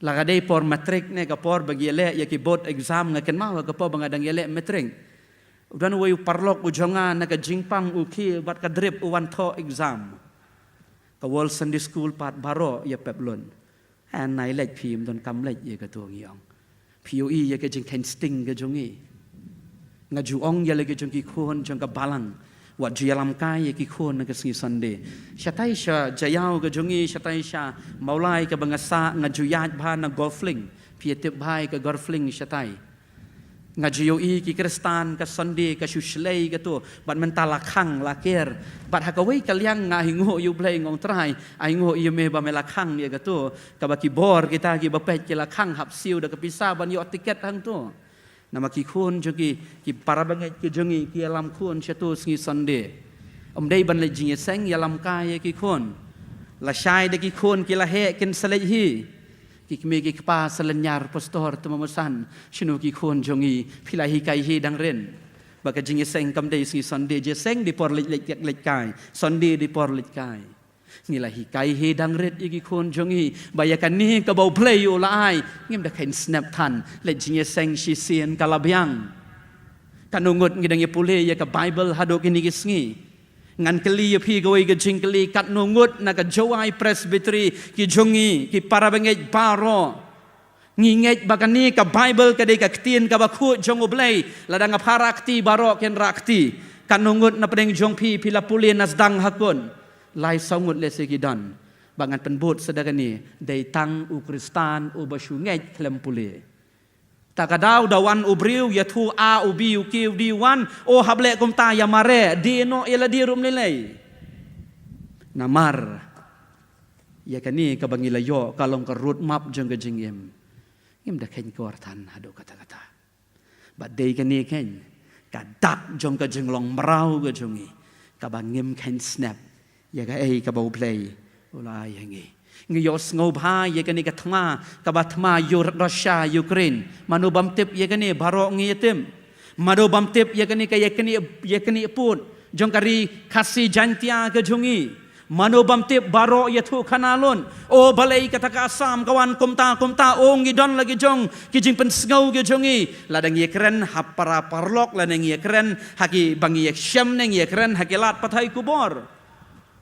la ka dei por matric ne ka por ba ngi ïaleh ïa ki board exam, nga kynmaw ka por ba nga dang ïaleh matric. U don uwei u paralok u jong nga na ka jingpang u khie bad ka drip u wan thoh exam. Ka World Sunday School pat baroh ïa pep lun. Hangne leit phim don kam leit ïa ka tuh ngi ong. Phi ïohi ïa ka jingkheiñ sting ka jong ngi. Nga ju ong ïa la ki jong ki khun jong ka balang. Wat ju ïalam kai ïa ki khun na ka sngi Sunday. Shatai sha Jaïaw ka jong ngi, shatai sha Mawlai kaba nga sah, nga ju ïaid bha na Golf Link. Phi ïa tip bha ïa ka Golf Link shatai. Nga ju ïohi ki Khristan ka Sunday ka shu shlei ka tuh. Bad mynta la khang la ker. Bad ha kawei ka liang nga ai nguh ïa U Blei, nga ong Trai, ai nguh ïa me ba me la khang ïa ka tuh. Kaba ki bor kita kiba peit ki la khang hap siew da ka pisa ban ïoh tiket hangto. Namar ki khun jong ki, ki para bangeit ki jong ngi, ki ïalam khun shatu sngi Sunday. Ym dei ban leit jingïaseng, ïalam kai ïa ki khun. Lashai da ki khun ki la heh kin sa leit hi. Ki kmie ki kpa sa lynñiar, Pastor, te ma ma san, shano ki khun jong ngi, phi la hikai hi dang rit. Ba ka jingïaseng kam dei sngi Sunday, jingïaseng dei por leit, leit, leit kai. Sunday dei por leit kai. Ngi la hikai hi dang rit ïa ki khun jong ngi. Ba ïa kane kaba U Blei u la ai, ngim da kheiñ snep than. Leit jingïaseng shisien ka la biang. Katno ngut ngi dang ïa pule ïa ka Bible haduh kine ki sngi. Ngan kylli ïa phi kawei ka jingkylli, katno ngut na ka Jowai Presbytery ki jong ngi, ki para bangeit baroh. Ngi ngeit ba kane ka Bible ka dei ka ktien kaba khuid jong U Blei, lada nga phah rah kti baroh kin rah kti. Katno ngut na pdeng jong phi, phi la pule na sdang ha khun. Lai saw ngut lehse ki don. Ba ngan pynbud sa da kane, dei tang u Khristan uba shu ngeit khlem pule. Ta ka daw da wan u briew, ïathuh A, u B, u Q, u D, u wan, o hap leh kumta, ïa mareh, die noh ïa lade ruh ym lei lei. Namar ïa kane kaba ngi la ïoh ka long ka road map jong ka jingim. Ngim da kheiñ kor than haduh katta katta. Bad dei kane kheiñ ka dak jong ka jinglong mraw ka jong ngi, kaba ngim kheiñ snep ïa kaei kaba U Blei u la ai ha ngi. Ngi ïohsngew bha ïa kane ka thma, kaba thma Yu-, Russia Ukraine. Mano bym tip ïa kane, baroh ngi ïa tip. Mano bym tip ïa kane ka ïa kane, ïa kane pud jong ka ri Khasi Jaintia ka jong ngi. Mano bym tip, baroh ïathuh khana lut. O balei kata ka Assam ka wan kumta kumta, o ngi don la ki jong ki jingpynsngew ki jong ngi. Lada ngi ïakren ha para paralok, lada ngi ïakren ha kiba ngi ïashem ne ngi ïakren ha ki lad pathai khubor.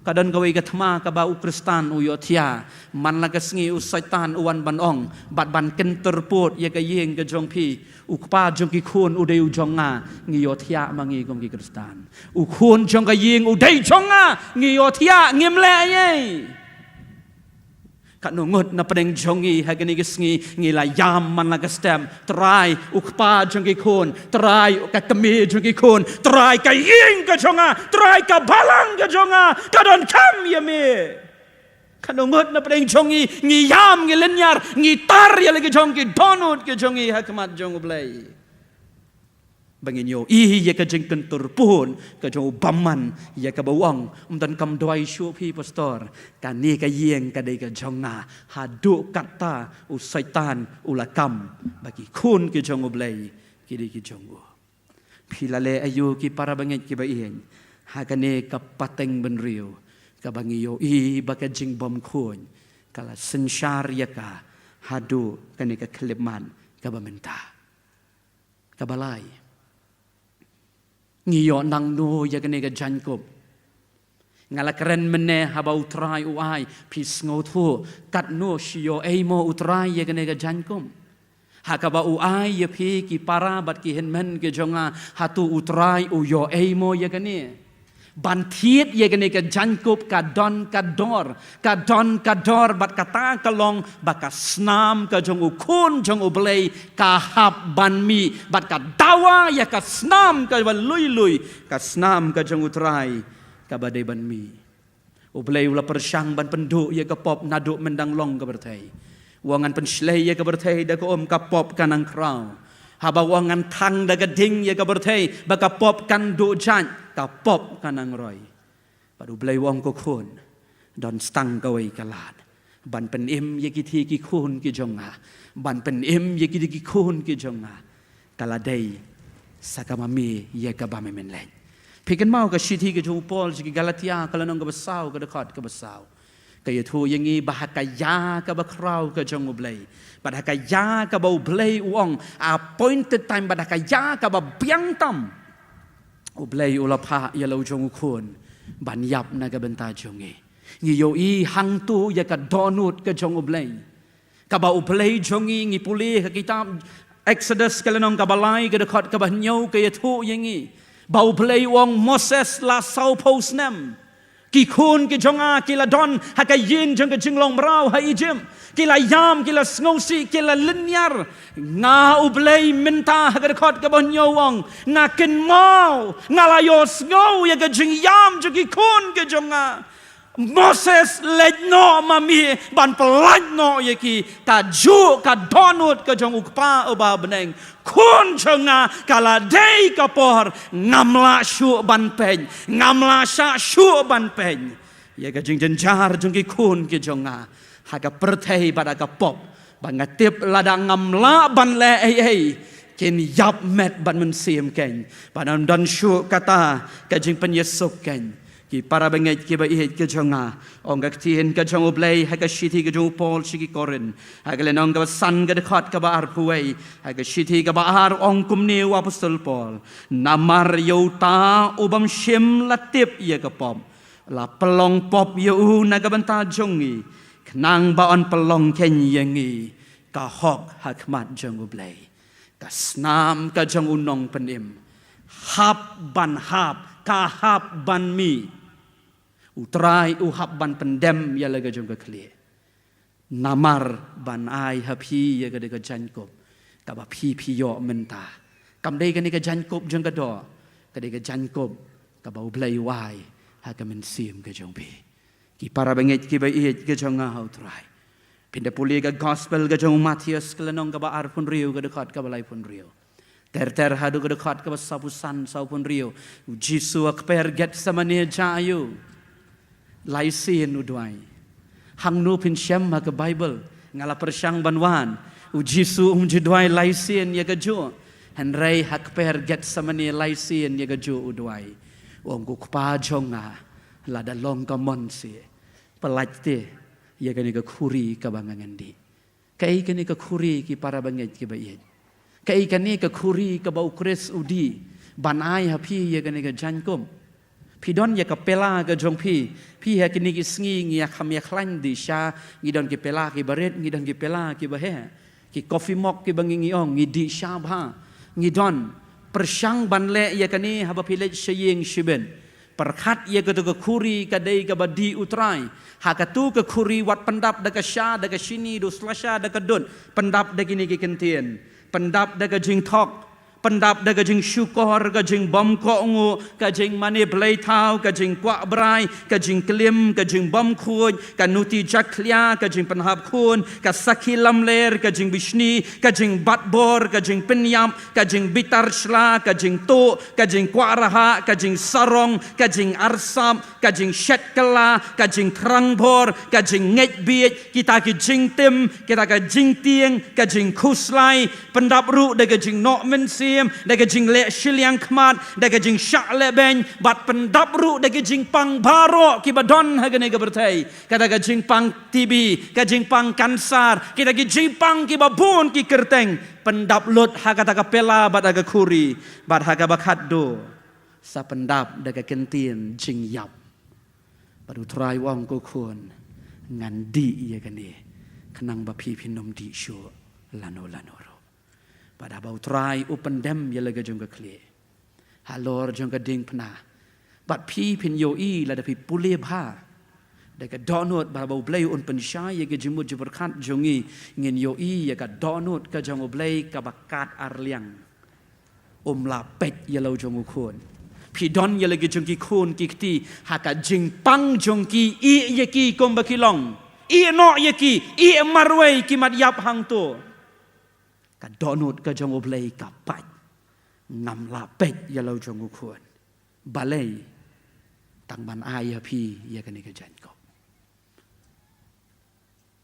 Ka don kawei ka thma kaba u Khristan u ïohthiah. Man la ka sngi u Soitan u wan ban ong bad ban kyntur pud ïa ka ïing ka jong phi. U kpa jong ki khun u dei u jong nga, ngi ïohthiah ma ngi kum ki Khristan. U khun jong ka ïing u dei jong nga, ngi ïohthiah, ngim leh ei ei. Katno ngut na pdeng jong ngi ha kine ki sngi ngi la ïam man la ka step, Trai, u kpa jong ki khun, Trai, ka kmie jong ki khun, Trai, ka ïing ka jong nga, Trai, ka balang ka jong nga, ka donkam ïa me. Katno ngut na pdeng jong ngi, ngi ïam, ngi lynñiar, ngi tar ïa la ki jong ki dohnud ki jong ngi ha khmat jong U Blei. Ba ngin ïohi ïa ka jingkyntur pud ka jong u bymman, ïa kaba u ong, ym donkam duwai shuh phi Pastor, kane ka ïing ka dei ka jong nga, haduh katta u Soitan u la kam ba ki khun ki jong U Blei ki dei ki jong u. Phi la leh aïu ki para bangeit kiba ïeit ha kane ka pateng bynriew, kaba ngi ïohi ba ka jingbymkhuid ka la synshar ïa ka haduh kane ka khyllipmat kaba mynta. Kaba lai, ngi ïoh nangno ïa kane ka jaiñkup? Nga la kren mynne haba U Trai u ai, phi sngewthuh, katno shi ïoh ei mo U Trai ïa kane ka jaiñkup? Ha kaba u ai ïa phi ki para bad ki hynmen ki jong nga, hato U Trai u ïoh ei mo ïa kane? Ban thied ïa kane ka jaiñkup ka don ka dor, ka don ka dor bad kata ka long ba ka snam ka jong u khun jong U Blei ka hap ban mih, bad ka dawa ïa ka snam kaba lui lui, ka snam ka jong U Trai kaba dei ban mih. U Blei u la pyrshang ban pynduh ïa ka pop naduh myndang long ka pyrthei. U ong ngan pynshlei ïa ka pyrthei da ka um, ka pop ka nang khraw. Haba u ong ngan thang da ka ding ïa ka pyrthei, ba ka pop kan duh jait, ka pop ka nang roi. Bad U Blei u ong, ko khun, don tang kawei ka lad ban pynim ïa ki thie ki khun ki jong nga, ban pynim ïa ki thie ki khun ki jong nga. Ka la dei sa ka ma me ïa kaba me men leit. Phi kynmaw ka shithi ka jong u Paul sha ki Galatia, ka lynnong kaba saw, ka dkhot kaba saw, ka ïathuh ïa ngi ba ha ka ïa kaba khraw ka jong U Blei, bad ha ka ïa kaba U Blei u ong appointed time, bad ha ka ïa kaba biang tam, U Blei u la phah ïa la u jong u khun ban ïap na ka bynta jong ngi. Ngi ïohi hangto ïa ka dohnud ka jong U Blei. Kaba U Blei jong ngi, ngi pule ha kitab Exodus ka lynnong kaba lai ka dkhot kaba hynñiew ka ïathuh ïa ngi ba U Blei u ong, Moses, la sawphew snem ki khun ki jong nga ki la don ha ka ïing jong ka jinglong mraw ha Egypt. Ki la ïam, ki la sngewsih, ki la lynñiar. Nga U Blei mynta, ha ka dkhot kaba hynñiew u ong, nga kynmaw, nga la ïohsngew ïa ka jingïam jong ki khun ki jong nga. Moses, leit noh ma me ban pyllait noh ïa ki. Kajuh ka dohnud ka jong U Kpa uba ha bneng. Khun jong nga, ka la dei ka por, ngam lah shuh ban peit, ngam lah shah shuh ban peit ïa ka jingjynjar jong ki khun ki jong nga ha ka pyrthei bad ha ka pop. Ba nga tip lada ngam lah ban leh ei ei, kin ïap met bad mynsiem kein, bad ym don shuh kata ka jingpynïasuk kein. Ki para bangeit kiba ïeit ki jong nga, ong ka ktien ka jong U Blei ha ka shithi ka jong u Paul sha ki Korinth, ha ka lynnong kaba san ka dkhot kaba arphew wei, ha ka shithi kaba ar, ong kumne u apostol Paul: Namar ïa uta u bym shym la tip ïa ka pop, la pynlong pop ïa u na ka bynta jong ngi, khnang ba yn pynlong kein ïa ngi ka hok ha khmat jong U Blei. Ka snam ka jong u nongpynim, hap ban hap, ka hap ban mih. U Trai u hap ban pyndem ïa la ka jong ka khlieh. Namar ban ai ha phi ïa ka dei ka jaiñkup kaba phi phi ïoh mynta. Kam dei kane ka jaiñkup jong ka doh, ka dei ka jaiñkup kaba U Blei u ai ha ka mynsiem ka jong phi. Ki para bangeit kiba ïeit ki jong nga ha U Trai, phin da pule ka gospel ka jong u Mathaios ka lynnong kaba arphew hynriew ka dkhot kaba laiphew hynriew. Ter ter haduh ka dkhot kaba sawphew san, sawphew hynriew. U Jisu ha kper Gethsemane jia ïa u. Lai sien u duwai. Hangno phin shem ha ka Baibl? Nga la pyrshang ban wan. U Jisu um ju duwai lai sien ïa kajuh. Hynrei ha kper Gethsemane lai sien ïa kajuh u duwai. U ong, ko Kpa jong nga, lada long ka mon seh, pyllait te ïa kane ka khuri kaba nga ngan dih. Kaei kane ka khuri, ki para bangeit kiba ïeit? Kaei kane ka khuri kaba U Khrist u dih ban ai ha phi ïa kane ka jaiñkup? Phi don ïa ka pela ka jong phi. Phi, ha kine ki sngi ngi ïa kham ïa khlaiñ dih sha, ngi don ki pela kiba rit, ngi don ki pela kiba heh. Ki coffee mug kiba ngi, ngi ong, ngi dih sha bha. Ngi don. Pyrshang ban leh ïa kane haba phi leit sha ïing shibit. Pyrkhat ïa kato ka khuri ka dei kaba dih U Trai. Ha kato ka khuri wat pyndap da ka sha, da ka shini, da u slasha, da ka dud. Pyndap da kine ki kyntien. Pyndap da ka jingthok. Pyndap da ka jingshukor, ka jingbym kohnguh, ka jingmane blei thaw, ka jingkwah brai, ka jingklim, ka jingbym khuid, ka nuti jakhlia, ka jingpynhap khun, ka sakhi lamler, ka jingbishni, ka jingbat bor, ka jingpynïap, ka jingbitar shla, ka jingtuh, ka jingkwah rahak, ka jingsarong, ka jingarsap, ka jingshet kylla, ka jingthrang bor, ka jingngeit bieit, kita ki jingtim, kita ka jingtieng, ka jingkhuslai, pyndap ruh da ka jingnoh mynsiem, da ka jingleh shiliang khmat, da ka jingshah lehbeiñ, bad pyndap ruh da ka jingpang baroh kiba don ha kane ka pyrthei. Kata ka jingpang T B, ka jingpang kansar, kita ki jingpang kiba bun ki kyrteng, pyndap lut ha kata ka pela bad ha ka khuri, bad ha kaba khatduh, sa pyndap da ka kyntien jingïap. Bad U Trai u ong, ko khun, ngan dih ïa kane, khnang ba phi phin ym dih shuh lano lano ruh. Bad haba U Trai u pyndem ïa la ka jong ka khlieh halor jong ka diengphna, bad phi phin ïohi lada phi pule bha da ka dohnud, bad haba U Blei un pynshai ïa ka jingmut jingpyrkhat jong ngi, ngin ïohi ïa ka dohnud ka jong U Blei kaba kat ar liang. Um lah peit ïa la u jong u khun. Phi don ïa la ki jong ki khun ki kti, ha ka jingpang jong ki, ïeh ïa ki kumba ki long. Ïeh noh ïa ki, ïeh marwei, ki mat ïap hangto. Ka dohnud ka jong U Blei ka pait. Ngam lah peit ïa la u jong u khun. Balei? Tang ban ai ha phi ïa kane ka jaiñkup.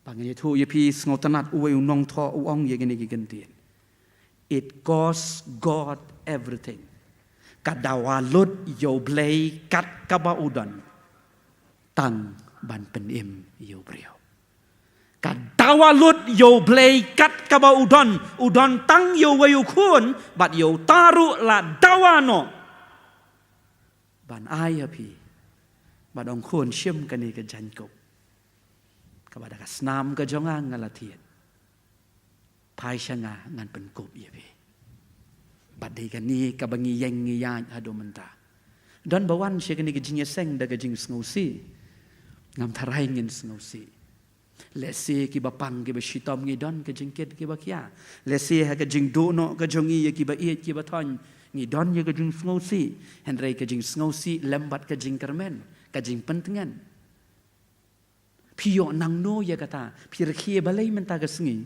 Ba ngin ïathuh ïa phi, sngewtynnat uwei u nongthoh u ong ïa kine ki kyntien. It cost God everything. Ka dawa lut ïa U Blei kat kaba u don, tang ban pynim ïa u briew. Ka dawa lut ïa U Blei kat kaba u don, u don tang ïa uwei u khun, bad ïa uta ruh la dawa noh. ban ai ha phi, bad ong khun, shim kane ka jaiñkup kaba da ka snam ka jong nga nga la thied. Phai sha nga, ngan pynkup ïa phi. Bad dei kane kaba ngi ïeng ngi ïaid haduh mynta. Don ba wan sha kane ka jingïaseng da ka jingsngewsih. Ngam tharai ngin sngewsih. Lehse kiba pang kiba shitom ngi don ka jingkit kiba khia. Lehse ha ka jingduh noh ka jong ngi ïa kiba ïeit kiba thoiñ ngi don ïa ka jingsngewsih. Hynrei ka jingsngewsih lem bad ka jingkyrmen, ka jingpyntngen. Phi ïoh nangno ïa kata? Phi rkhie balei mynta ka sngi?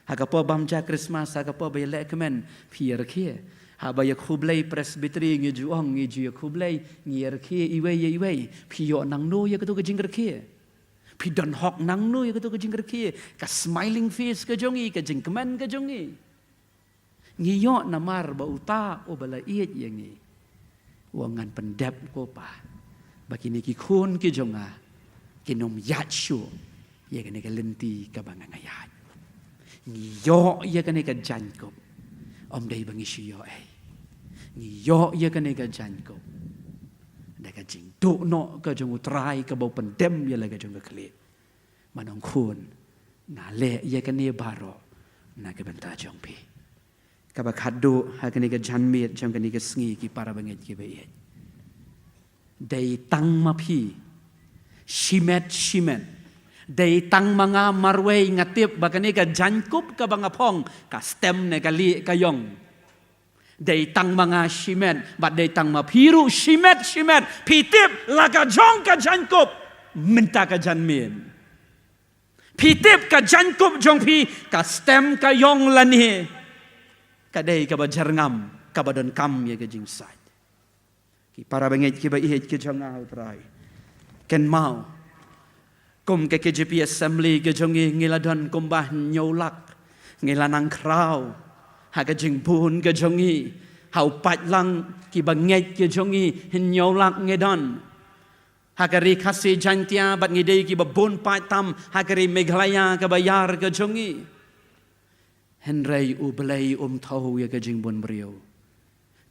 Ha ka por bam ja Christmas, ha ka por ba ïalehkmen, phi rkhie. Haba ïakhublei Presbytery ngi ju ong, ngi ju ïakhublei, ngi rkhie iwei ïa iwei. Phi ïoh nangno ïa kato ka jingrkhie? Phi don hok nangno ïa kato ka jingrkhie? Ka smiling face ka jong ngi, ka jingkmen ka jong ngi. Ngi ïoh namar ba uta uba la ïeit ïa ngi u ong, ngan pyndep, ko Pa, ba kine ki khun ki jong nga kin ym ïaid shuh ïa kane ka lynti kaba nga nga ïaid. Ngi ïoh ïa kane ka jaiñkup ym dei ba ngi shu ïoh ei. Ngi ïoh ïa kane ka jaiñkup da ka jingduh noh ka jong U Trai kaba u pyndem ïa la ka jong ka khlieh. Ban ong khun, nga leh ïa kane baroh na ka bynta jong phi. Kaba khatduh ha kane ka janmiet jong kane ka sngi, ki para bangeit kiba ïeit, dei tang ma phi shimet shimet. Dei tang ma nga marwei, nga tip ba kane ka jaiñkup kaba nga phong ka stem ne ka lieh ka ïong. Dei tang ma nga shimet, bad dei tang ma phi ruh shimet shimet. Phi tip la ka jong ka jaiñkup mynta ka janmiet. Phi tip ka jaiñkup jong phi ka stem ka ïong lane ka dei kaba jyrngam, kaba donkam ïa ka jingsaid. Ki para bangeit kiba ïeit ki jong nga ha U Trai, kynmaw, kum ka K J P Assembly ka jong ngi, ngi la don kumba hynñiew lak. Ngi la nang khraw ha ka jingbun ka jong ngi. Ha u paidlang kiba ngeit ka jong ngi, hynñiew lak ngi don. Ha ka Ri Khasi Jaiñtia bad ngi dei kiba bun paid tam ha ka Ri Meghalaya kaba ïar ka jong ngi. Hynrei U Blei um thew ïa ka jingbun briew.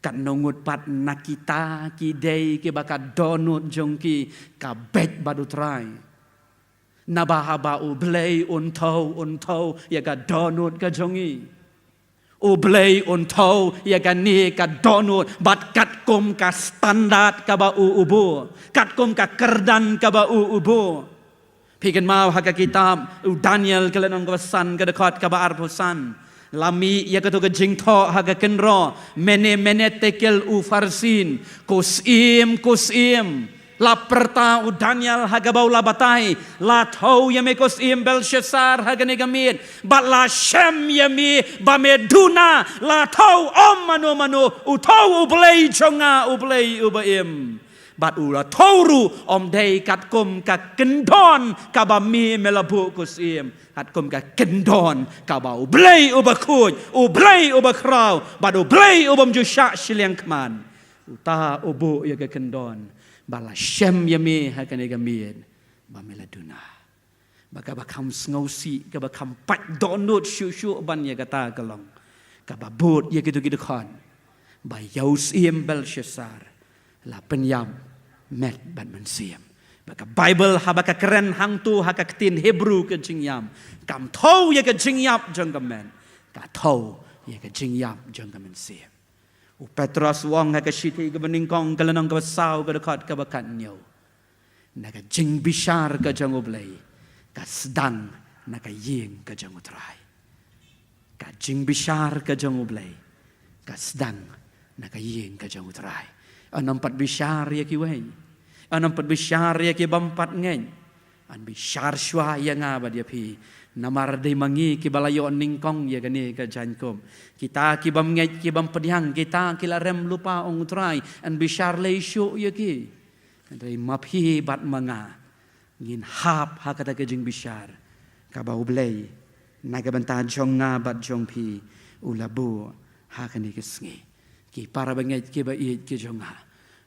Katno ngut pat na kita ki dei kiba ka dohnud jong ki ka beit bad U Trai. Naba haba U Blei un thew, un thew ïa ka dohnud ka jong ngi. U Blei un thew ïa kane ka dohnud bad katkum ka standard kaba u u buh, katkum ka kyrdan kaba u u buh. Phi kynmaw ha ka kitab u Daniel ka lynnong kaba san, ka dkhot kaba arphew san. La mih ïa kato ka jingthoh ha ka kynroh, mene mene tekel upharsin, ko syiem, ko syiem. La pyrta u Daniel ha kaba u la batai, la thew ïa me ko syiem Belshassar ha kane ka miet, bad la shem ïa me ba me duna. La thew ym mano mano, u thew U Blei jong nga, U Blei uba im. Bad u la thew ruh ym dei katkum ka kyndon kaba me me la buh ko syiem, katkum ka kyndon kaba U Blei uba khuid, U Blei uba khraw bad U Blei ubym ju shah shiliang khmat, uta u buh ïa ka kyndon ba la shem ïa me ha kane ka miet ba me la duna. Ba kaba kham sngewsih, kaba kham pait dohnud shuh shuh ban ïa kata ka long kaba bud ïa kito ki dkhot ba ïa u syiem Belshassar la pynïap met bad mynsiem. Ba ka Baibl haba ka kren hangto ha ka ktien Hebru ka jingïap, kam thew ïa ka jingïap jong ka met, ka thew ïa ka jingïap jong ka mynsiem. U Petros u ong ha ka shithi kaba nyngkong ka lynnong kaba saw ka dkhot kaba khathynñiew, na ka jingbishar ka jong U Blei ka sdang na ka ïing ka jong U Trai. Ka jingbishar ka jong U Blei ka sdang na ka ïing ka jong U Trai. Yn ym pat bishar ïa kiwei, yn ym pat bishar ïa ki bym pat ngeit. Yn bishar shuwa ïa nga bad ïa phi. Namar dei ma ngi kiba la ïoh nyngkong ïa kane ka jaiñkup. Kita ki bym ngeit, ki bym pdiang, kita ki la rem lypa, ong U Trai, yn bishar lei shuh ïa ki. Hynrei ma phi bad ma nga ngin hap ha kata ka jingbishar kaba U Blei na ka bynta jong nga bad jong phi u la buh ha kane ka sngi. Ki para bangeit kiba ïeit ki jong nga,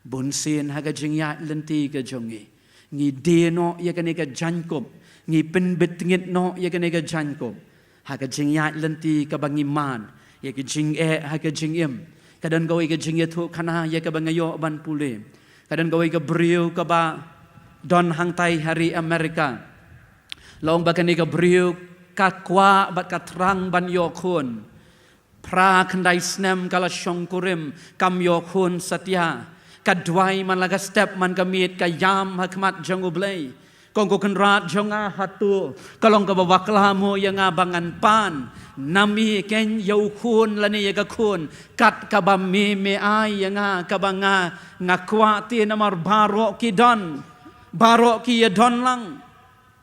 bunsien ha ka jingïaid lynti ka jong ngi, ngi die noh ïa kane ka jaiñkup, ngi pynbeit ngeit noh ïa kane ka jaiñkup ha ka jingïaid lynti kaba ngi mad ïa ka jingeh ha ka jingim. Ka don kawei ka jingïathuhkhana ïa kaba nga ïoh ban pule. Ka don kawei ka briew kaba don hangtai ha ri Amerika. La ong ba kane ka briew ka kwah bad ka thrang ban ïoh khun. Phra khyndai snem ka la shongkurim, kam ïoh khun satia. Ka duwai man la ka step man ka miet, ka ïam ha khmat jong U Blei. Ka ong, Ko Kynrad jong nga, hato ka long kaba bakla mo ïa nga ba ngan pan na me keiñ ïa u khun lane ïa ka khun kat kaba me me ai ïa nga, kaba nga nga kwah te, namar baroh ki don, baroh ki ïa don lang.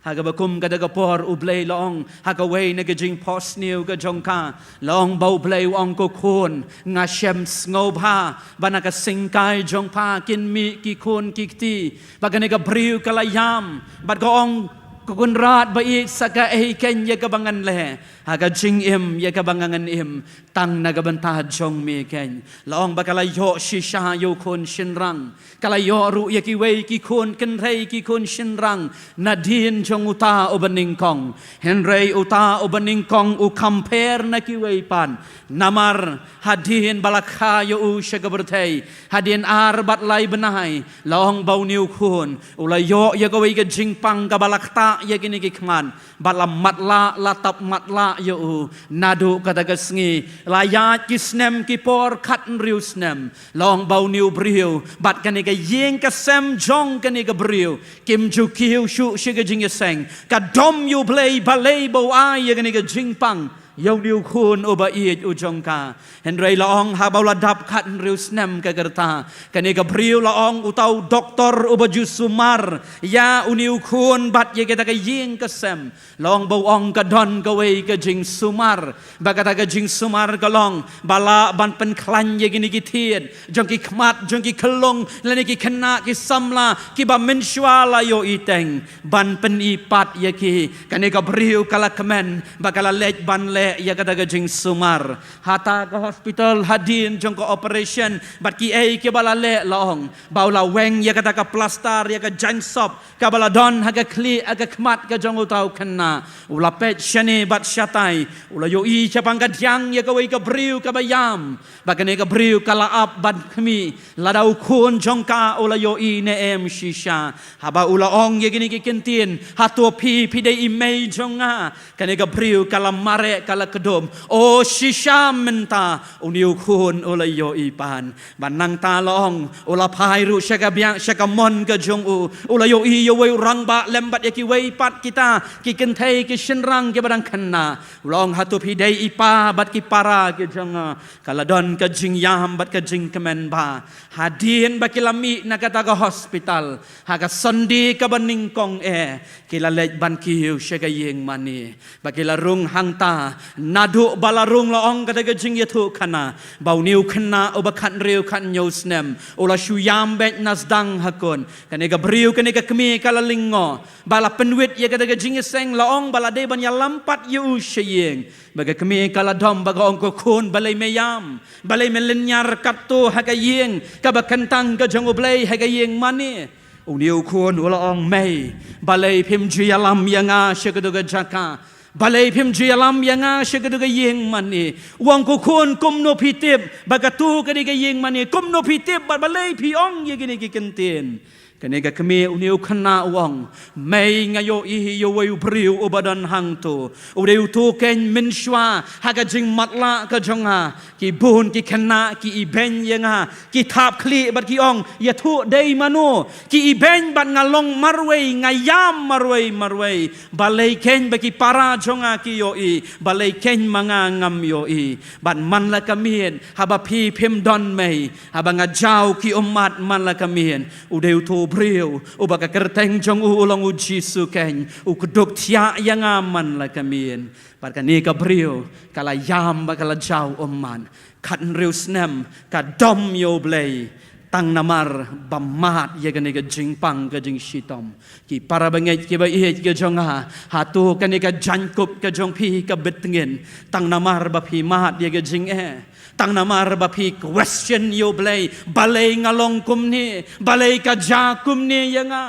Ha kaba kum kata ka por U Blei, la ong, ha kawei na ka jingphohsniew ka jong ka, la ong ba U Blei u ong, Ko khun, nga shem sngewbha ba na ka syngkai jong pha kin mih ki khun ki kti. Bad kane ka briew ka la ïam bad ka ong, Ko Kynrad ba ïeit, sa kaei keiñ ïa kaba ngan leh ha ka jingim ïa kaba nga ngan im tang na ka bynta jong me keiñ. La ong ba ka la ïoh shisha ïa u khun shynrang. Ka la ïoh ruh ïa kiwei ki khun kynrei, ki khun shynrang, nadien jong uta uba nyngkong. Hynrei uta uba nyngkong u kham pher na kiwei pat, namar hadien ba la kha ïa u sha ka pyrthei, hadien ar bad lai bnai, la ong ba une u khun u la ïoh ïa kawei ka jingpang kaba la ktah ïa kine ki khmat, bad la matlah, la tap matlah ïa u. Naduh kata ka sngi la ïaid ki snem ki por, khathynriew snem. La ong ba une u briew bad kane ka ïing ka sem jong kane ka briew kim ju kiew shuh sha ka jingïaseng. Ka dom ïa U Blei balei ba u ai ïa kane ka jingpang ïa une u khun uba ïeit u jong ka. Hynrei la ong haba u la dap khathynriew snem ka rta, kane ka briew, la ong, uta u doktor uba ju sumar ïa une u khun bad ïa kata ka ïing ka sem, la ong ba u ong ka don kawei ka jingsumar. Ba kata ka jingsumar ka long ba lah ban pynkhlaiñ ïa kine ki thied jong ki khmat jong ki khyllung lane ki khynnah ki samla kiba mynshuwa la ïohi teng, ban pyni pat ïa ki. Kane ka briew ka la kmen ba ka la leit ban leh ïa kata ka jingsumar. Hata ka hospital, hadien jong ka operation bad kiei kiba la leh, la ong ba u la weng ïa kata ka plastar, ïa ka jaiñsop kaba la don ha ka khlieh, ha ka khmat ka jong uta u khynnah. U la peit shane bad shatai, u la ïohi shaphang ka diang ïa kawei ka briew kaba ïam. Ba kane ka briew ka la ap ban khmih lada u khun jong ka u la ïohi ne em shisha. Haba u la ong ïa kine ki kyntien, hato phi, phi dei i mei jong nga? Kane ka briew ka la mareh, ka la kdup. O shisha mynta une u khun u la ïohi pat. Bad nangta, la ong, u la phai ruh sha ka biang, sha ka mon ka jong u. U la ïohi ïa uwei u rangbah lem bad ïa kiwei pat kita ki kynthei ki shynrang kiba dang khynnah. U la ong, hato phi dei i pa bad ki para ki jong nga? Ka la don ka jingïam bad ka jingkmen ba hadien ba ki la mih na kata ka hospital, ha ka Sunday kaba nyngkong eh, ki la leit ban kiew sha ka ïing mane. Ba ki la rung hangta, naduh ba la rung, la ong kata ka jingïathuhkhana, ba une u khynnah uba khathynriew khathynñiew snem u la shu ïam beit na sdang ha kut. Kane ka briew, kane ka kmie ka la lyngngoh. Ba la pynwit ïa kata ka jingïaseng, la ong ba la dei ban ïalam pat ïa u sha ïing. Ba ka kmie ka la dom ba ka ong, ko khun, balei me ïam? Balei me lynñiar katto ha ka ïing kaba kyntang ka jong U Blei, ha ka ïing mane? Une u khun u la ong, mei, balei phim ju ïalam ïa nga sha katu ka jaka? Balei phim ju ïalam ïa nga sha katu ka ïing mane? U ong, ko khun, kumno phi tip ba katu ka dei ka ïing mane? Kumno phi tip, bad balei phi ong ïa kine ki kyntien? Kane ka kmie, une u khynnah u ong, mei, nga ïohi ïa uwei u briew uba don hangto. U dei uto keiñ mynshuwa ha ka jingmatlah ka jong nga. Ki bun ki khynnah ki ibeiñ ïa nga, ki thap khlieh bad ki ong, ïathuh dei mano? Ki ibeiñ bad nga long marwei, nga ïam marwei marwei. Balei keiñ ba ki para jong nga ki ïohi, balei keiñ ma nga ngam ïohi? Bad man la ka miet, haba phi phim don mei, haba nga jaw ki ummat man la ka miet, u dei uto u briew uba ka kyrteng jong u u long u Jisu keiñ, u kdup thiah ïa nga man la ka miet. Bad kane ka briew ka la ïam bad ka la jaw ummat. Khathynriew snem ka dom ïa U Blei tang namar ba mad ïa kane ka jingpang ka jingshitom. Ki para bangeit kiba ïeit ka jong nga, hato kane ka jaiñkup ka jong phi ka bit tngit tang namar ba phi mad ïa ka jingeh? Tang namar ba phi question ïa U Blei, balei nga long kumne? Balei ka jia kumne ïa nga?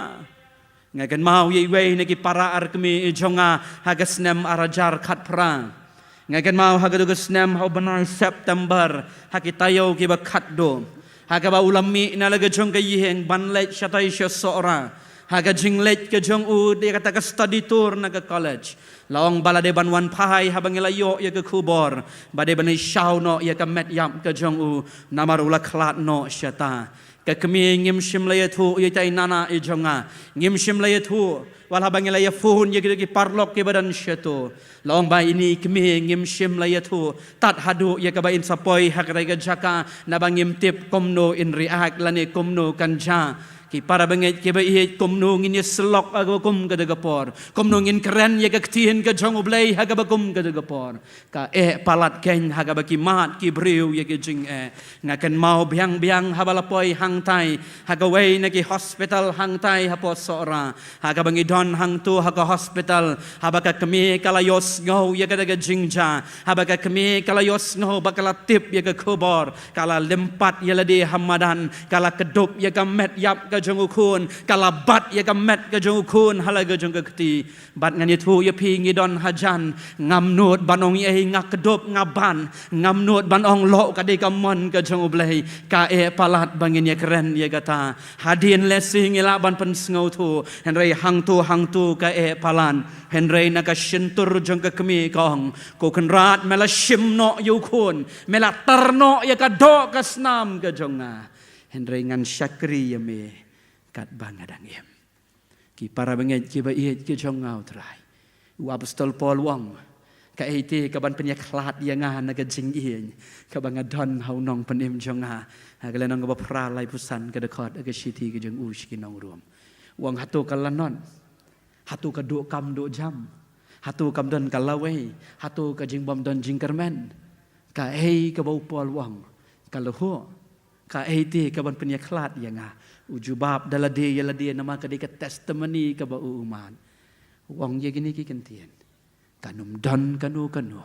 Nga kynmaw ïa iwei na ki para arkmie jong nga ha ka snem ar hajar khatphra. Nga kynmaw ha katu ka snem ha u bnai September, ha ki taïew kiba khatduh, Ha kaba u la mih na la ka jong ka ïing ban leit shatai sha Sohra, ha ka jingleit ka jong u ïa kata ka study tour na ka college, la ong ba la dei ban wan phai haba ngi la ïoh ïa ka khubor ba dei ban ïa shaw noh ïa ka met ïap ka jong u, namar u la khlad noh shata. Ka kmie, ngim shym la ïathuh ïa i nana i jong nga, ngim shym la ïathuh. Wat haba ngi la ïa phone ïa ki, ki paralok kiba don shato, la ong ba ine i kmie ngim shym la ïathuh tad haduh ïa kaba in sa poi ha kata ka jaka, naba ngim tip kumno in react lane kumno kan jia. Ki para bangeit kiba ïeit, kumno ngin ïa syllok ha kaba kum kata ka por? Kumno ngin kren ïa ka ktien ka jong U Blei ha kaba kum kata ka por? Ka eh palat keiñ ha kaba ki mad ki briew ïa ki jingeh. Nga kynmaw biang biang haba la poi hangtai ha kawei na ki hospital hangtai hapoh Sohra, ha kaba ngi don hangto ha ka hospital, haba ka kmie ka la ïohsngew ïa kata ka jingjia, haba ka kmie ka la ïohsngew ba ka la tip ïa ka khubor, ka la lympat ïa lade ha madan, ka la kdup ïa ka met ïap ka jong u khun, ka la bat ïa ka met ka jong u khun ha la ka jong ka kti. Bad ngan ïathuh ïa phi, ngi don hajan, ngam nud ban ong ei, nga kdup, nga ban, ngam nud ban ong loh ka dei ka mon ka jong U Blei. Ka eh palat ba ngin ïa kren ïa kata. Hadien lehse ngi lah ban pynsngewthuh, hynrei hangto hangto ka eh palat. Hynrei na ka shyntur jong ka kmie ka ong, ko Kynrad, me la shim noh ïa u khun, me la tar noh ïa ka doh ka snam ka jong nga. Hynrei ngan shakri ïa me katba nga dang im. Ki para bangeit kiba ïeit ki jong nga ha U Trai, u apostol Paul u ong, kaei te kaban pynïakhlad ïa nga na ka jingïeit kaba nga don ha u nongpynim jong nga? Ha ka lynnong kaba phra, laiphew san ka dkhot, ha ka shithi ka jong u sha ki nong Rom. U ong, hato ka lanot? Hato ka duh kam duh jam? Hato kam don ka lawei? Hato ka jingbym don jingkyrmen? Kaei kaba u Paul u ong, ka la huh. Kaei te kaban pynïakhlad ïa nga? U jubab da lade ïa lade, namar ka dei ka testimony kaba u u mad. U ong ïa kine ki kyntien, kan ym don kano kano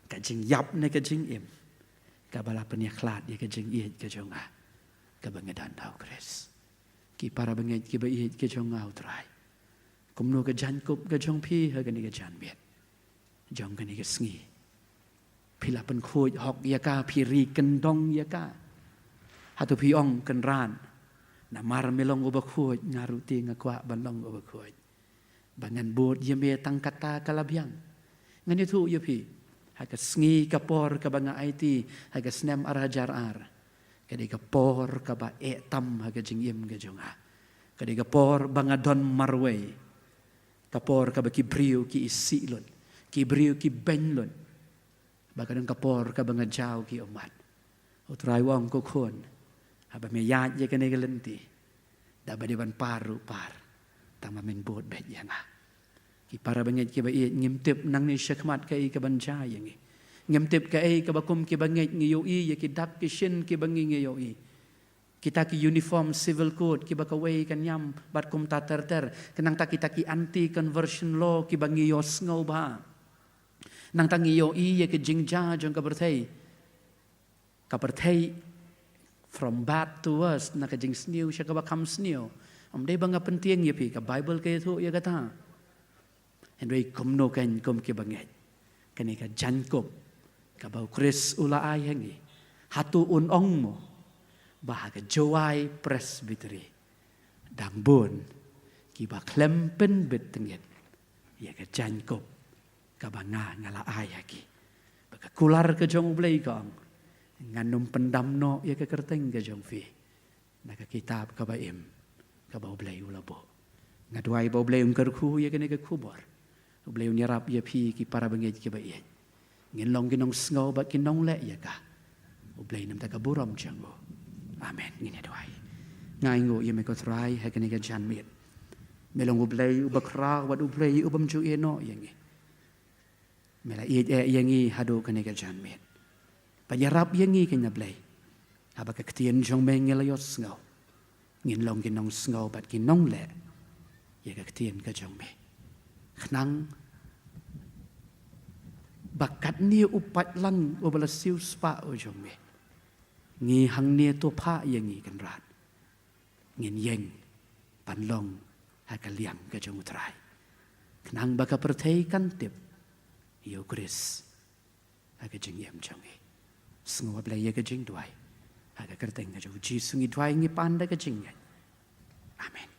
ka jingïap ne ka jingim kaba la pynïakhlad ïa ka jingïeit ka jong nga kaba nga don ha U Khrist. Ki para bangeit kiba ïeit ki jong nga ha U Trai, kumno ka jaiñkup ka jong phi ha kane ka janmiet jong kane ka sngi? Phi la pynkhuid hok ïa ka, phi ri kyndong ïa ka? Hato phi ong, Kynrad, namar me long uba khuid, nga ruh te nga kwah ban long uba khuid, ba ngan bud ïa me tang katta ka la biang? Ngan ïathuh ïa phi, ha ka sngi ka por kaba nga aiti ha ka snem ar hajar ar, ka dei ka por kaba eh tam ha ka jingim ka jong nga. Ka dei ka por ba nga don marwei, ka por kaba ki briew ki isih lut, ki briew ki beiñ lut, ba ka don ka por kaba nga jaw ki ummat. U Trai u ong, ko khun, haba me ïaid ïa kane ka lynti, da ba dei ban par ruh par, tang ba men bud beit ïa nga. Ki para bangeit kiba ïeit, ngim tip nangne shakhmat kaei kaban jia ïa ngi. Ngim tip kaei kaba kum kiba ngeit ngi ïohi ïa ki dak ki shin kiba ngi ngi ïohi. Kita ki uniform civil code kiba kawei ka niam bad kumta ter ter. Ka nangta kita ki anti conversion law kiba ngi ïohsngew bha. Nangta ngi ïohi ïa ka jingjia jong ka pyrthei. Ka pyrthei from bad to worse, na ka jingsniew sha kaba kham sniew. Ym dei ba nga pyntieng ïa phi, ka Baibl ka ïathuh ïa kata. Hynrei kumno keiñ kum kiba ngeit, kane ka jaiñkup kaba U Khrist u la ai ha ngi, hato un ong mo ba ha ka Jowai Presbytery dang bun kiba khlem pynbit tyngeh ïa ka jaiñkup kaba nga nga la ai ha ki? Ba ka kular ka jong U Blei ka ong, ngan ym pyndam noh ïa ka kyrteng ka jong phi na ka kitab kaba im kaba U Blei u la buh. Nga duwai ba U Blei un kyrkhu ïa kane ka khubor. U Blei un ïarap ïa phi ki para bangeit kiba ïeit. Ngin long ki nongsngew bad ki nongleh ïa ka. U Blei namar ka burom jong u. Amen. Ngin ïa duwai. Nga ainguh ïa me ko Trai ha kane ka janmiet. Me long U Blei uba khraw bad U Blei u bym ju ïehnoh ïa ngi. Me la ïeit eh ïa ngi haduh kane ka janmiet. Ba ïarap ïa ngi keiñ na Blei, haba ka ktien jong me ngi la ïohsngew, ngin long ki nongsngew bad ki nongleh ïa ka ktien ka jong me. Khnang ba katne u paitlang uba la siewspah u jong me, ngi hangne to phah ïa ngi Kynrad, ngin ïeng ban long ha ka liang ka jong U Trai, khnang ba ka pyrthei kan tip ïa U Khrist ha ka jingim jong ngi. Sngewbha Blei ïa ka jingduwai ha ka Kyrteng ka jong u Jisu ngi duwai, ngi pan da ka jingngeit. Amen.